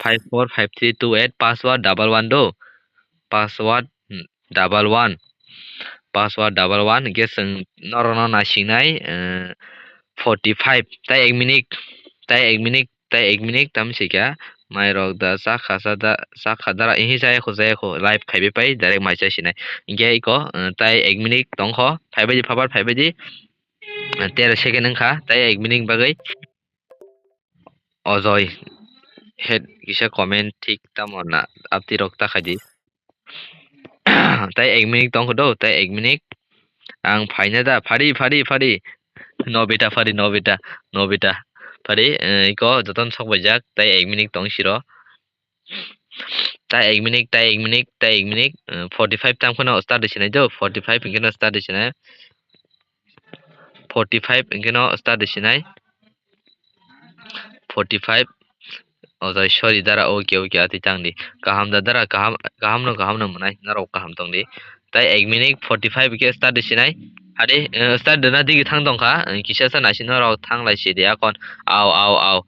five four five three two eight, password double one do, password, hmm, double one, password double one, hingke chwng norokno naisingnai, uh, forty five, tai ek minute, tai ek minute, tai ek minute tam sikha, mai rok da chakha cha da, chakha dara, ehe chaya kho, chaya kho, live khaibai pai, direct mai chai sinai. Hingke iko, eh, tai ek minute tongkho, phaibai di, phabar phaibai di, eh, tero second wngkha, tai ek minute bagwi. Ojoi, head kisa comment thik tamo na, apti rok ta khai di. Tai ek minute tongkho do, tai ek minute. Ang phaina da, phari, phari, phari. Nobita, phari, Nobita, Nobita. Phari, eh, iko joton sok baijak, tai ek minute tong siro. Tai ek minute, tai ek minute, tai ek minute, eh, forty five tam kheno start di sinai do, forty five hingke no start di sinai. Forty five hingke no start di sinai. Forty five. O jai, sorry, dara, okay, okay, ati tang di. Kaham da, dara, kaham, kaham no, kaham no mwnai, norok kaham tong di. Tai ek minute forty five ke start di sinai. Hade, eh, start dena digi thang tong kha, eh, kisa sa nasi norok thang lai si di akon. Au, au, au.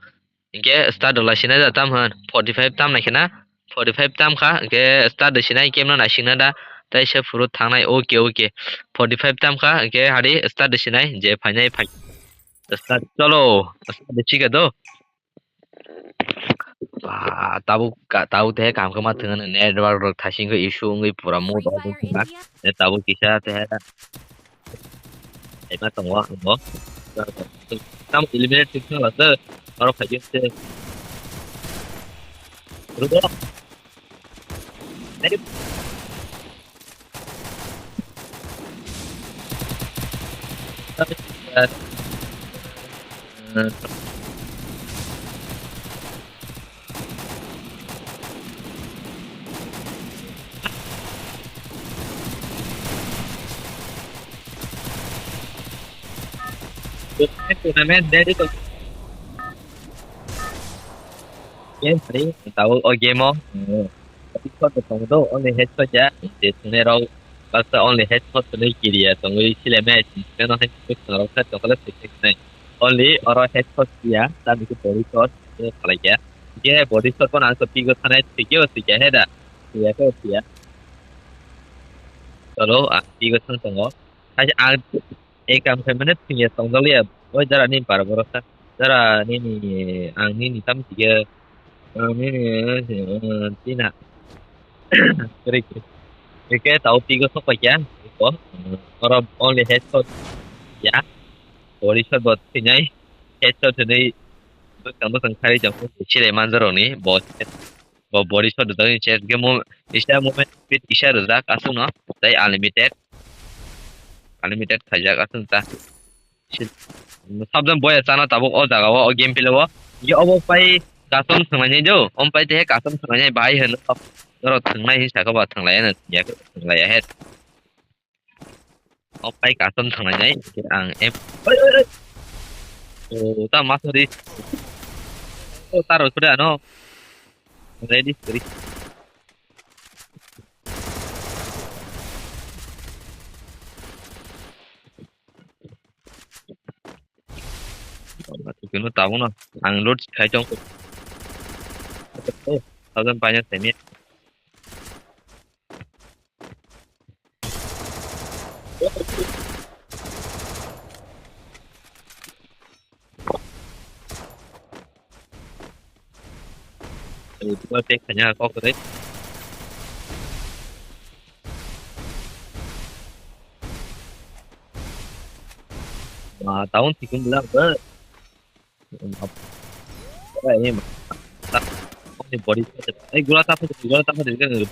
Hingke start dwla sinai da tam hwn, forty five tam nai khena, forty five tam kha, hingke start de sinai kemno naisingna da, tai se phuru thangnai, okay, okay, forty five tam kha, hingke hari start de sinai, je phainai phai. Start, cholo. Start de chika do. Ba, tabuk ka, tabuk te kam kama thang network rok thasing ko issue wngwi pura mood off wngkha. Tabuk kisa te. Ai ma tongo ang bo. Tam eliminate tik thang la te. Aro khaje te. Rubo. Tournament ready to. Game hari, tau o game o. Headshot tong do, only headshot ya. Je thunai rok, baksa only headshot thunai kiriya tongwi sile match. Keno headshot thunai rok kha tokole sik nai. Only oro headshot ya, ta bisi body shot, eh, khalai ya. Je body shot ko nang so pigo thanai, sikyo sikya heda. Sikya ko sikya. Cholo, ah, pigo thang tongo. Hai ang e kam khai mane thwngya tongdoliya. Oi jara ni bar boro sa. Jara nini ang nini tam tige. Ang nini, eh, tina. Krik. Ike tau pigo sok paikya. Iko. Oro only headshot. Ya. Body shot bot thwinai. Headshot thwinai. Bwkang bwkang khari jang. Chire manjaro ni. Bo. Bo body shot da ni chest ge mo. Isa movement speed isa rwjak aswk no. Tai unlimited. Unlimited khaijak aswk ta. Sabjang boya chana tabuk o jaga o, o game play o. Ye obo pai custom thwnglai nai do. Om pai te custom thwnglai nai bahai hwn. Norok thwngnai hin saka ba thwnglai ya, thwnglai ya het. O pai custom thwnglai nai. Ang em. Oi, oi, oi. O ta ma sorry. O ta rw khuda no. Ready, ready. Kunu tabuk no ang load khai tong. Thousand paina semi. Ayo, dua tek hanya kok deh. Wah, tahun tiga belas, Bang. Apa ini? Ini body. Eh, gula tapa, gula tapa, gula tapa.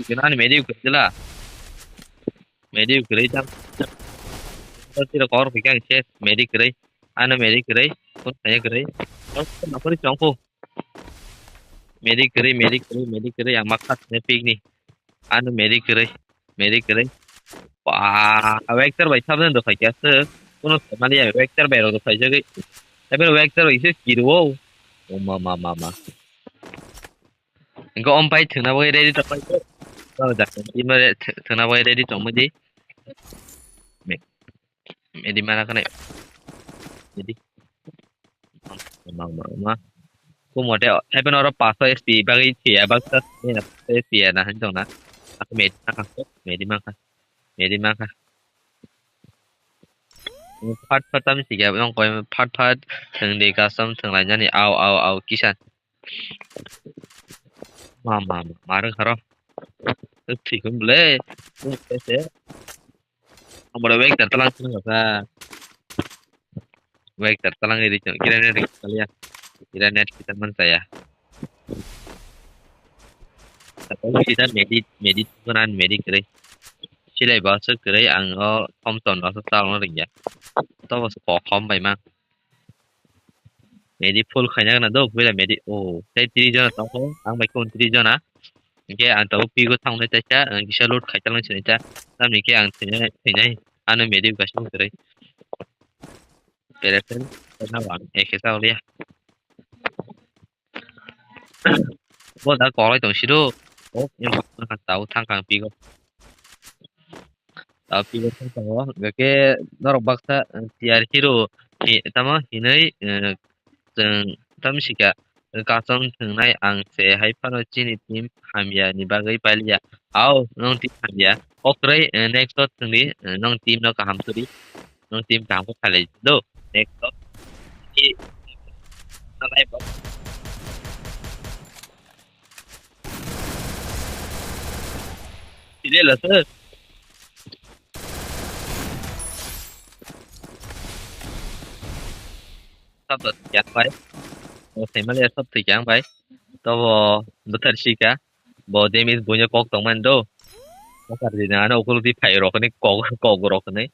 Gana ni medi gula. Medi kwrwi tam. Tira kor phi kang se medi kwrwi. Ano medi kwrwi. Kun saya kwrwi. Napori chongko. Medi kwrwi, medi kwrwi, medi kwrwi. Ang makha ne pik ni. Ano medi kwrwi. Medi kwrwi. Wah, vector bai sabjang do khai kya se. Kuno mali ya vector bai ro do khai jagwi. Tapi vector bai se kirwo. O ma ma ma ma. Engko om pai thwngna bagwi ready tongmani. Thwngna bagwi ready tongmani. Medi mana kane. Medi. Ma, ma, ma. Ku mote, happen oro paso S P bagwi thiya, baksa S P ya na, hanjong na. Aku medi maka, medi maka, medi maka. Phat phat tam sikya, yong koi phat phat, thwng de custom thwng lai jani, au, au, au, kisan. Ma, ma, ma, ma rwng kharo. Thikun ble. Amo da vector talang sini ka. Vector talang iri chong. Kira net rik kaliya. Kira net kita man saya. Tapi kita medi, medi tukunan medi kere. Silai bahasa kere ang o Thompson bahasa talang ringya. Tawa se kokhom bai ma. Medi full khaina gana do, bela medi. Oh, tei three jona tongkho, ang bai kung three jona. Hingke ang tabuk pigo thangnai taisa, ang kisa loot khai talang sinai ta. Tamni ke ang thwinai, thwinai. Ano medi gasung kwrwi. Pere pere, pere na wang, eke sa ulia. Bo da kolai tong sido. Oh, yang tau thang kang pigo. Tau pigo thang tongo. Hingke norok baksa, eh, tiar hero, hi-, tamo hinui, eh, chwng tamo sika, eh, custom thwngnai ang se hai phano chini team hamya ni bagwi pailiya. Au, nong team hamya. Okrai, eh, next shot thangdi, eh, nong team no kaham suri. Nong team kaham khalai do. Next shot. I, nalai bo. Sile la sir. Sab to yang bai. O family sab to yang bai. To bo butar sika. Bo demis bunya kok tong man do. Butar di na ano ukul di phai rok ni kok, kok rok ni.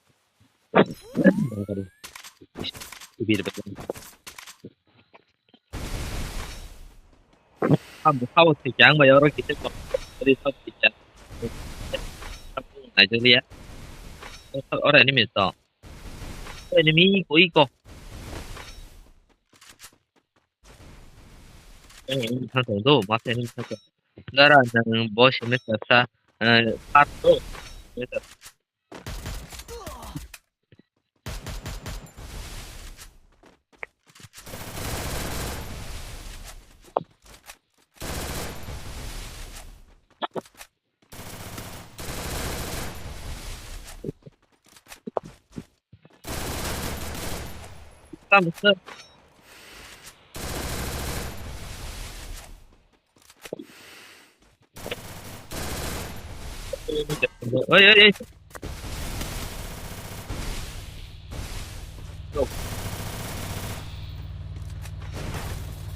Bir bak. Sabo, sabo thwijang bai oro kisa kok. Ori sabo thwijang. Nigeria. Oro enemy to. Enemy ko iko. Enemy thang tong do, mas enemy thang tong. Dara nang boss enemy sa, eh, sat do. Tamo sir. Oi, oi, oi. Go.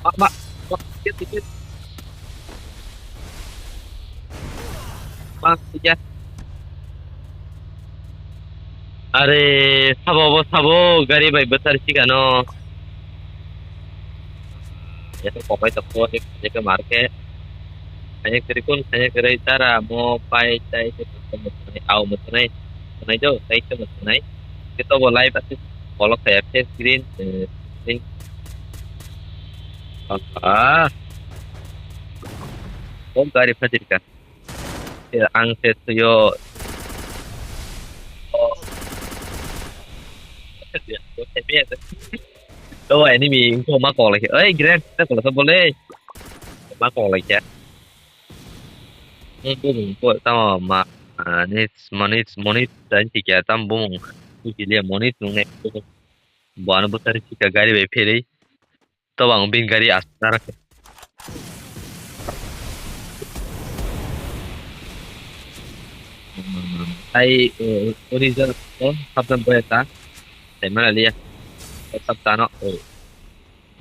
Mak, mak, mak, sikit, sikit. Mak, sikit. Are, sabo bo sabo, gari bai bwsar sikano. Eko kopai toko, eko marke. Kanya kiri kun, kanya kiri tara mo pai tai se mutunai, au mutunai, mutunai do, tai se mutunai. Kito bo live ase, kolok kaya face green, eh, green. Ah. Oh, gari phadir ka. Eh, ang se suyo. Oh. To enemy ko ma kok lai. Oi, grand ta ko sa bole. Ma kok lai kya? Ang bumung ko tamo ma, ah, nis, monis, monis, dan si kya tam bumung. Ku si liya monis nung ne. Bo ano bwsari sika gari bai pherwi. To ang bin gari asar. Ai, eh, original ko sabdan boya ta. Sai mana liya. Sabdano, eh,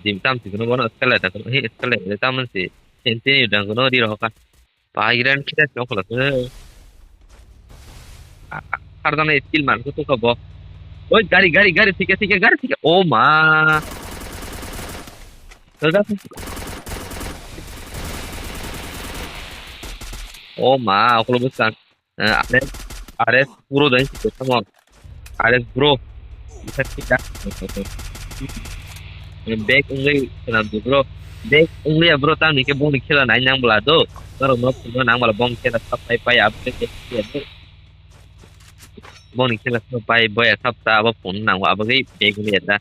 dim tam si kuno bono skala ta kuno, he skala ta man si. Sentini dang kuno di roka. Pairan kita chokla se. Hardana skill man ko to bo. Oi, gari, gari, gari, thike, thike, gari, thike. Oh ma. Daga. Oh ma, aku lupa sang. Eh, Ares, Ares, puro dan si, come on. Ares, bro. Back only, kenal tu, bro. Back only ya, bro, tang ni ke bong ni khela nai nang bela do. Norok no phungo nang bela bong khela sab pai pai abo ke ya do. Bong ni khela sab pai boya sab ta abo phun nang abo ke back only ya da.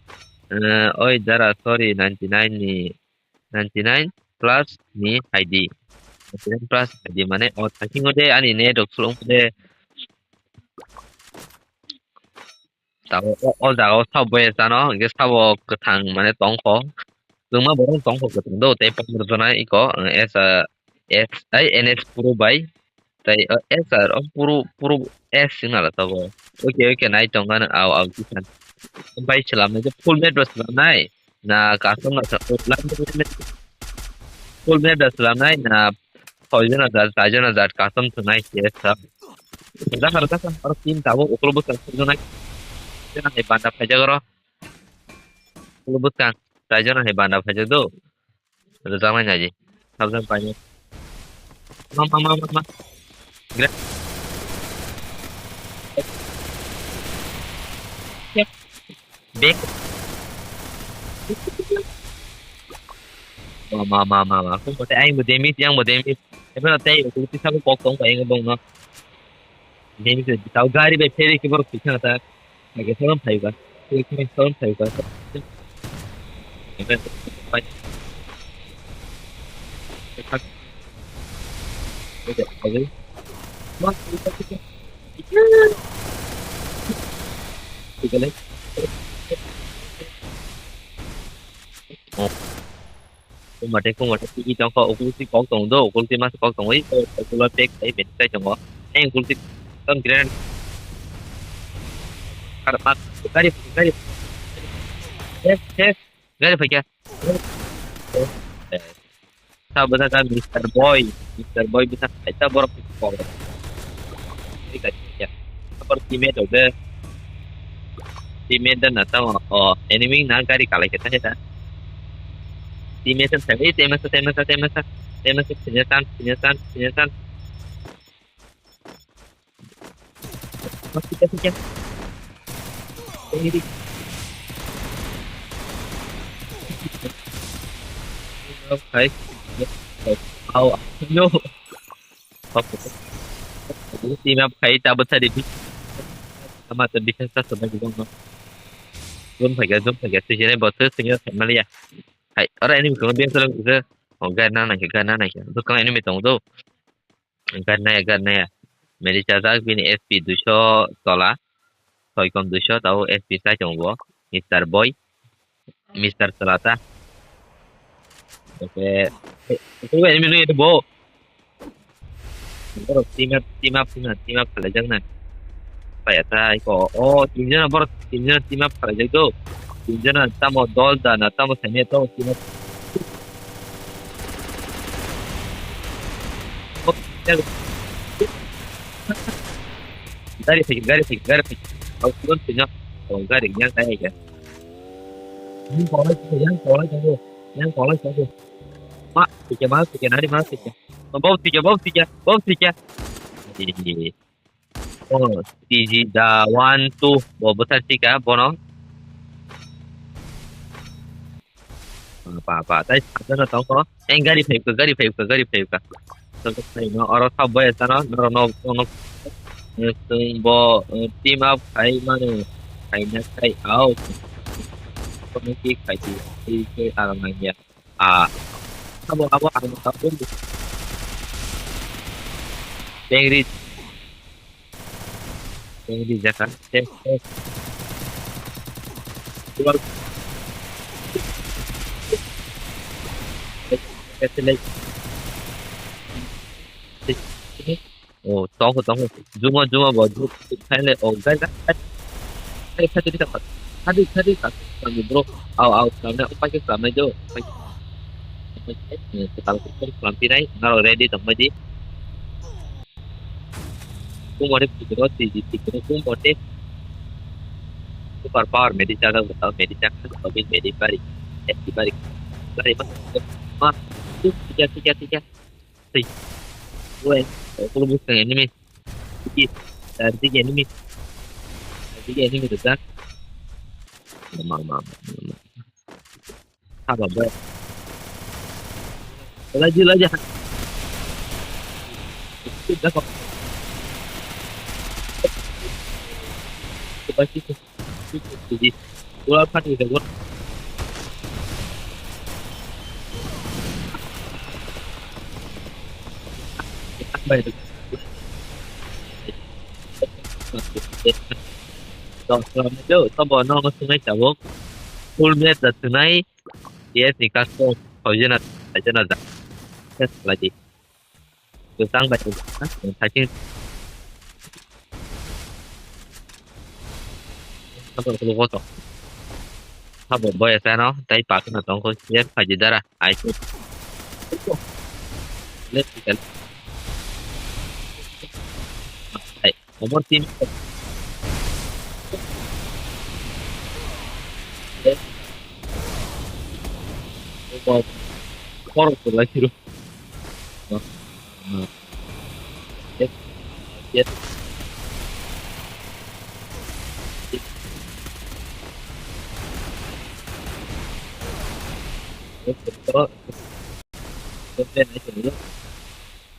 Eh, oi, dara, sorry, ninety nine ni, ninety nine plus ni I D. Ninety nine plus I D mane, o, thakingo de, ani ne dok sulung de. Tabo o, o jaga o sabo ya sano, hingke sabo kwthang mane tongkho. Kwbangma borok tongkho kwthang do, tei pokor jona iko, S, S, ai, N S Pro bai. Tei, o, S R, o, Pro, Pro S wngna la tabo. Oke, oke, nai tongkha nang, au, au, kisa. Bai swlamnai, full map rw swlamnai. Na, custom na, full map rw swlamnai, na, Soijon hajar, chaijon hajar, custom thwngnai, yes, sir. Dakha, dakha, aro team tabuk, ukulok bwskang thwkjaknai. Chaijon hai banda phaijak oro. Ukulok bwskang, chaijon hai banda phaijak do. Rwjaknai naidi. Sabjak painai. Ma, ma, ma, ma, ma. Gra-, Back. Ma, ma, ma, ma, ma. Kung kote ayang bo damage, yang bo damage. Ebe na tei, kung tisa bo kok tong pa yang bong no. Damage di tau gari bai peri ki borok tisa ta. Age sorom thai ba. Ki ki sorom thai ba. Ebe pai. Ebe pai. Kumate, kumate, tiki tongkho, ukulti kok tong do, ukulti mas kok tong oi, ukulti pek sai, beti sai tongo. Ai ukulti tong grenade. Kar mat, gari, gari. Yes, yes, gari phai kya. Sa bwsa ka Mister Boy, Mister Boy bwsa kaisa borok kok. Ini ka ya. Apa teammate oke? Teammate dan atau, oh, enemy na gari kalai kita ya. Teammate sa, eh, teammate sa, teammate sa, teammate sa, teammate sa, senjata, senjata, senjata. Mas kita, kita. Ini. Hai. Au, no. Team up khai ta bwsa di. Ama to defense ta sobai di no. Zoom phai ga, zoom phai ga, sijene bo to singa sai maliya. Hai, ora enemy ko biya sala ko. Oh, ga na na ga na na. Bwkang enemy tong do. Ga na ya, ga na ya. Meri chajak bini S P duiso tola. Soi kom duiso tao S P sai tong bo. Mister Boy. Mister Salata. Oke. Oke, ini dulu ya, Bo. Oro team up, team up, team up, team up khalai jak na. Paya tai ko. Oh, team jana bor, team jana team up khalai jak do. Team jana tamo dol da na, tamo sani tamo team up. Oh, ya. Gari phai, gari phai, gari phai. Au, tuan punya. Oh, gari yang kaya ya. Yang kolai, yang kolai, yang kolai, yang kolai. Ma, tiga, ma, tiga, nari, ma, tiga. Oh, bom tiga, bom tiga, bom tiga. Ini. Oh, T G da one, two. Bo besar tiga, bono. Apa, apa. Tadi sana tau ko. Eh, gari phai ka, gari phai ka, gari phai ka. Tau ko phai no, oro thap boy sana, no, no, no, no. Eh, tung bo, eh, team up khai manu. Khai na khai out. Ko ni ki khai di, ki, ki alam nang ya. Ah. Abo, abo, abo, abo. Tengri. Tengri jaka. Teng, teng. Keluar. Teng, teng, teng. Oh, tong, tong. Juma, juma, bo, ju-, thaile, oh, gai, gai, gai. Gai, gai, gai, gai. Khadi, khadi, khadi. Kami, bro. Au, au, kami, upai ke kami jo. Upai ke. Upai ke, eh, sekarang kita kelampi nai, naro ready tong di. Kum ore, tikro, tiji, tikro, kum ore. Super power, medi chada, bata, medi chada, medi bari. Esti bari. Bari, ma, ma. Tiga, tiga, tiga. Tei. Ue, okolo bwskang enemy. Tiki, tiki enemy. Tiki enemy rijak. Ma, ma, ma, ma. Haba, boy. Laji, laji. Laji. Ura phat ni jago. Bai. Dong, salam jo, sobo no sungai tabuk. Full match da sungai. Yes, ni custom. Hojena, hojena da. Yes, lagi. Kwchang bai kwchang, thaiching. Sabo kulu koto. Sabo boya sano, tai pakna tongko, yer phaji dara, ai ko. Let's go. Ai, omor team. Omor, omor, lai siru.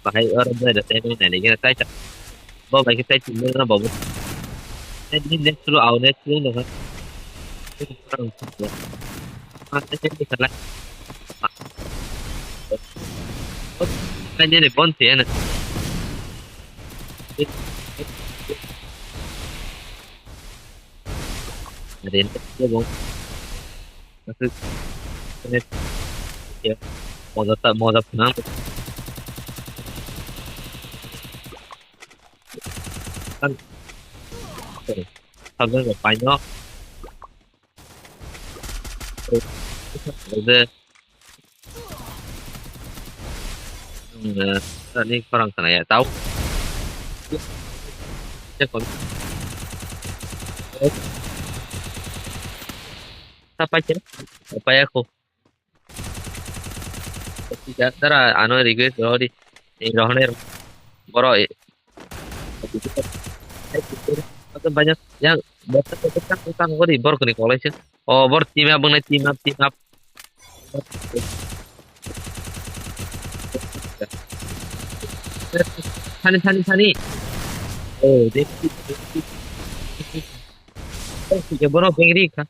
Bahai orang bai da tai bai nai lagi tai tak. Bo bai ke tai tu na bo. Tai ni next through au next through na. Ah, tai ni kala. Tai ni bon te na. Rin tebo. Aswk. Moja ta, moja phunang. Kan. Sabjang paino. Ode. Ni khorang khana ya tau. Sapai khe. Sapai aku. Dara ano request rodi. Ni rohne boro. Banyak yang bata tak tak kori bor koni kolai se. Oh, bor team up, bang team up, team up. Sani, sani, sani. Oh, dek. Dek, dek. Dek, dek, borok bengri kha.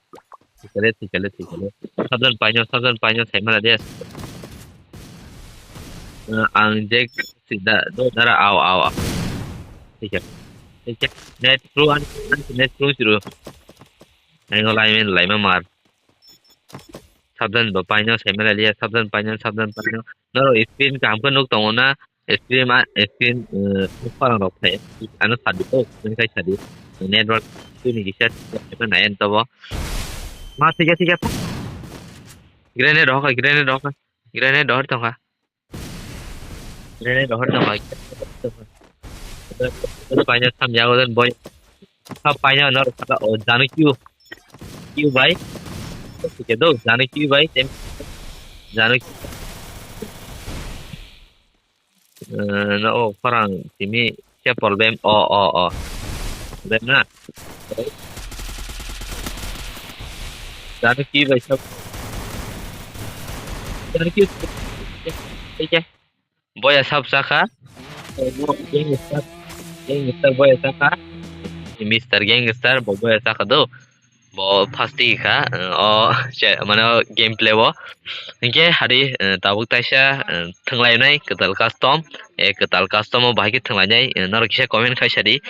Thikale, thikale, thikale. Sabjan paino, sabjan paino, saimala dia. Eh, ang dek sida, do dara, au, au, au. Thikale. Thikale. Net pro an, an net pro siro. Ang lamen, laima mar. Sabjan bo paino, saimala dia, sabjan paino, sabjan paino. Noro screen kaham khe nuk tongo na? Screen ma, screen, eh, khorang rok thai. Ano sadi to, screen khai sadi. Network tu ni kisa, kisa nai en to bo. Ma, thik ya, thik ya. Grenade rok, grenade rok, grenade rok tongkha. Grenade rok tongkha. Paino sam yago den boy. Sab paino nor kata o janu kiu. Kiu bai. Oke do janu kiu bai. Tem. Janu kiu. Eh, no, o khorang timi khe problem. O, o, o. Problem na. Janu kiu bai sab. Janu kiu. Oke. Boya sab saka. Gangster, gangster boya saka. Mister Gangster bo boya saka do. Bo first tigi kha. O che mane o gameplay bo. Hinkhe hari, eh, tabuk taisa, eh, thwnglainai kwtal custom. E kwtal custom o bahai khe thwnglainai, eh, norok kisa comment khai sadi.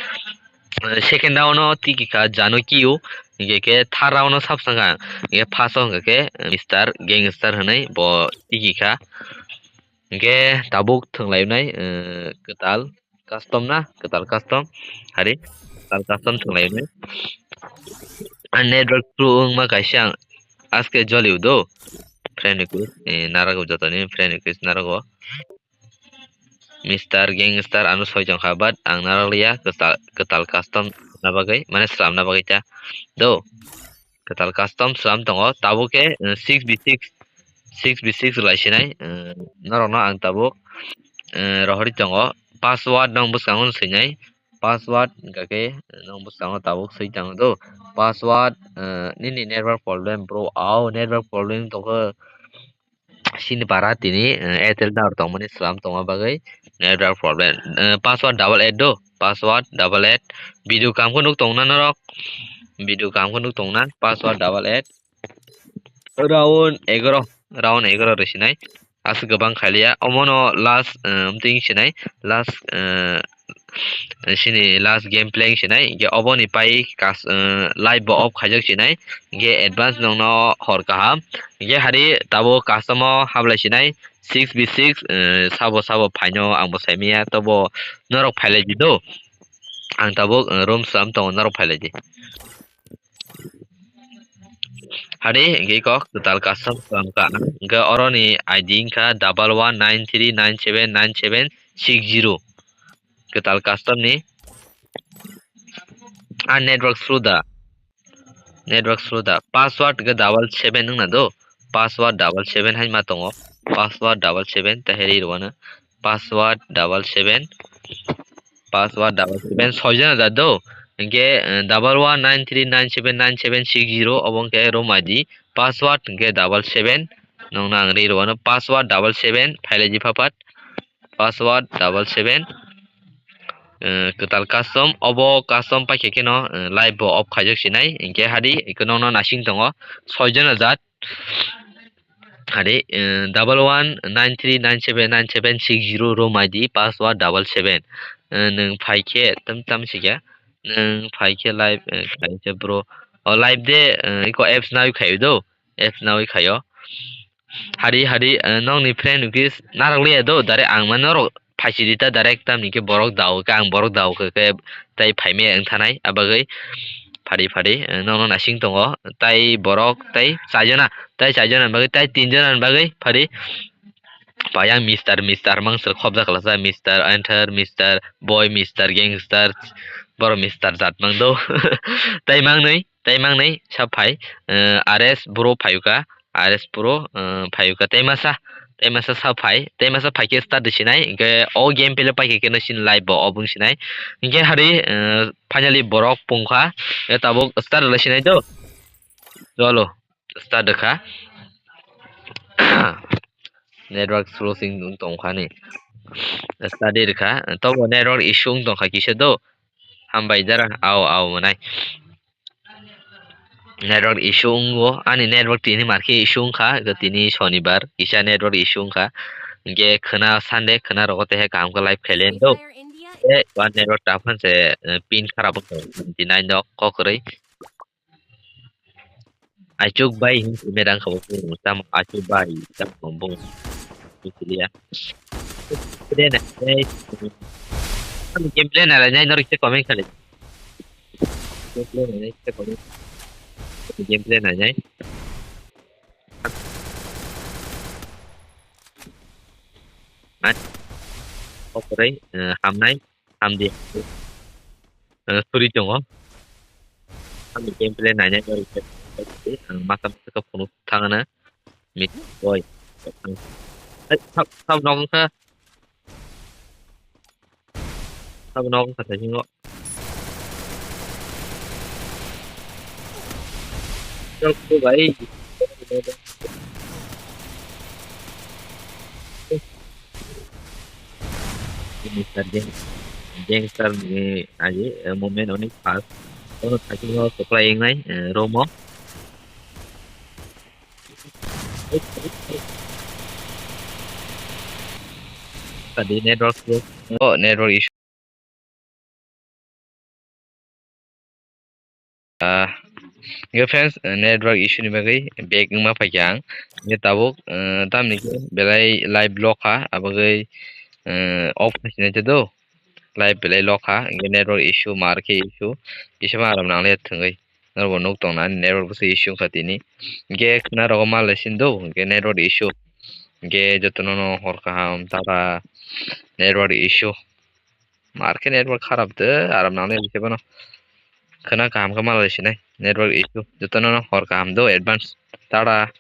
Eh, second round o tigi kha Janu Kiu. Hinkhe khe third round o sab saka. Hinkhe first o hinkhe khe, eh, Mister Gangster hinwi bo tigi kha. Hinkhe tabuk thwnglainai, eh, kwtal custom na, kwtal custom. Hari, kwtal custom thwnglainai. Ang network through wngma kaisa ang aske joliu do. Friend request, eh, narago jotoni friend request narago. Mister Gangster ano soi jongkha, but ang naraliya kwtal, kwtal custom na bagwi, mane slamna bagwi ta do. Kwtal custom slam tongo. Tabuk khe, eh, six v six, six v six lai sinai, eh, norokno ang tabuk, eh, rohorwi tongo. Password nong bwskango swinai. Password hwnkha khe nong bwskango tabuk swi tongo do. Password, eh, nini network problem bro. Au, network problem tongkha. Sini para tini, eh, Airtel tower tongmani slam tongma bagwi network problem. Eh, password double eight do, password double eight. Video kaham khe nuk tongna norok. Video kaham khe nuk tongna, password double eight. Round egaro, round egaro rw sinai. Aswk kwbang khailiya. Omono last, eh, wngtwi sinai. Last, eh, sini last game playing sinai. Hinkhe oboni pai kas-, eh, live bo off khaijak sinai. Hinkhe advance nongno hor kaham. Hinkhe hari tabuk custom o hablai sinai. Six v six, eh, sabo sabo phaino ang bo saimanya. Tobo norok phailai di do. Ang tabuk, eh, room slam tongo, norok phailai di. Hari, hinkhe kok kwtal custom slam ka. Hinkhe oroni I D wngkha double one nine three nine seven nine seven six zero. Kwtal custom ni. Ah, network slow da. Network slow da. Password hinkhe double seven wngna do. Password double seven hai ma tongo. Password double seven, taheri rwano. Password double seven. Password double seven, soi jana da do. Hinkhe, eh, double one nine three nine seven nine seven six zero, obo hinkhe room I D. Password hinkhe double seven. Nongno ang ri rwano. Password double seven, phailai di phapat. Password double seven. Eh, kwtal custom, obo custom paikhe kheno, eh, live bo off khaijak sinai. Hinkhe hadi, hinkhe nongno nasing tongo. Soi jana jat. Hari, eh, double one nine three nine seven nine seven six zero room I D, password double seven. eh, nwng phai khe tam tam sikya, nwng phai khe live, eh, khai khe bro. O live de, eh, iko apps nawi khaio do, apps nawi khaio. Hari hari, eh, nokni friend request narwk liya do, direct ang mano norok phaisidi ta direct, tamni khe borok dao khe ang borok dao khe, khe tei phaimaya wng thanai, abagwi phari phari, eh, nokno naising tongo, tai borok tai chaijona, tai chaijona ni bagwi, tai tinjona ni bagwi phari. Payang Mister, Mister mangsa khobjak lasa, Mister Enter, Mister Boy, Mister Gangster, borok Mister jat mang do. Tai mangnwi, tai mangnwi sa phai, eh, R S bro phaiyuka, R S bro, eh, phaiyuka, tai masa, tai masa sa phai, tai masa phai khe start de sinai, hinkhe o game pele pai khe keno sin live bo obung sinai, hinkhe hari, eh, finally borok pungkha, eh, tabuk start de sinai do, cholo. Start rwkha. Network slow sing wng tongkha ni. Start rwkha. Tobo network issue wng tongkha kisa do. Hambai jara. Au, au, mwnai. Network issue wngo. Ani network tini markhe issue wngkha. Tini Shonibar. Kisa network issue wngkha. Hinkhe khwna Sunday, khwna rogo tehe kaham khe live khaile do. Eh, ba network ta phan se, eh, pin kharap wngkha. Tini nok kokrwi. Achuk bai hin simi rang kabo bung tamo achuk bai tamo bung siliya. Kede na nei gameplay na lai nai norok se comment khali. Gameplay na nai se comment. Gameplay na nai. Okorai, eh, hamnai, hamdi. Eh, suri tongo. Ani gameplay nainai norok se, ang masa masa khe phunuk thangna. Mit boy. Hai, thap, thap nok wngkha. Thap nok wngkha thaisingo. Chok, bhai. Mister Gang-, Gangster ni aji, eh, movement onek fast. Ono thaisingo supply wngnai, eh, room o. Tadi network slow. Oh, network issue. Ah, hingke friends, eh, network issue ni bagwi back wngma phaikha ang. Hingke tabuk, eh, tamni khe belai live log kha, abagwi, eh, off khe sinai te do. Live belai log kha, hingke network issue, mar khe issue, kisa ma aram nangliya thwngwi. Norbo nuk tong nani network bwswk issue wngkha tini. Hingke khwna rogo mal lai sini do, hingke network issue. Hingke jotono no hor kaham, tara network issue. Mar khe network kharap de, aram nangliya se bono. Khwna kaham khe malai sinai, network issue. Jotono no hor kaham do, advance. Tara.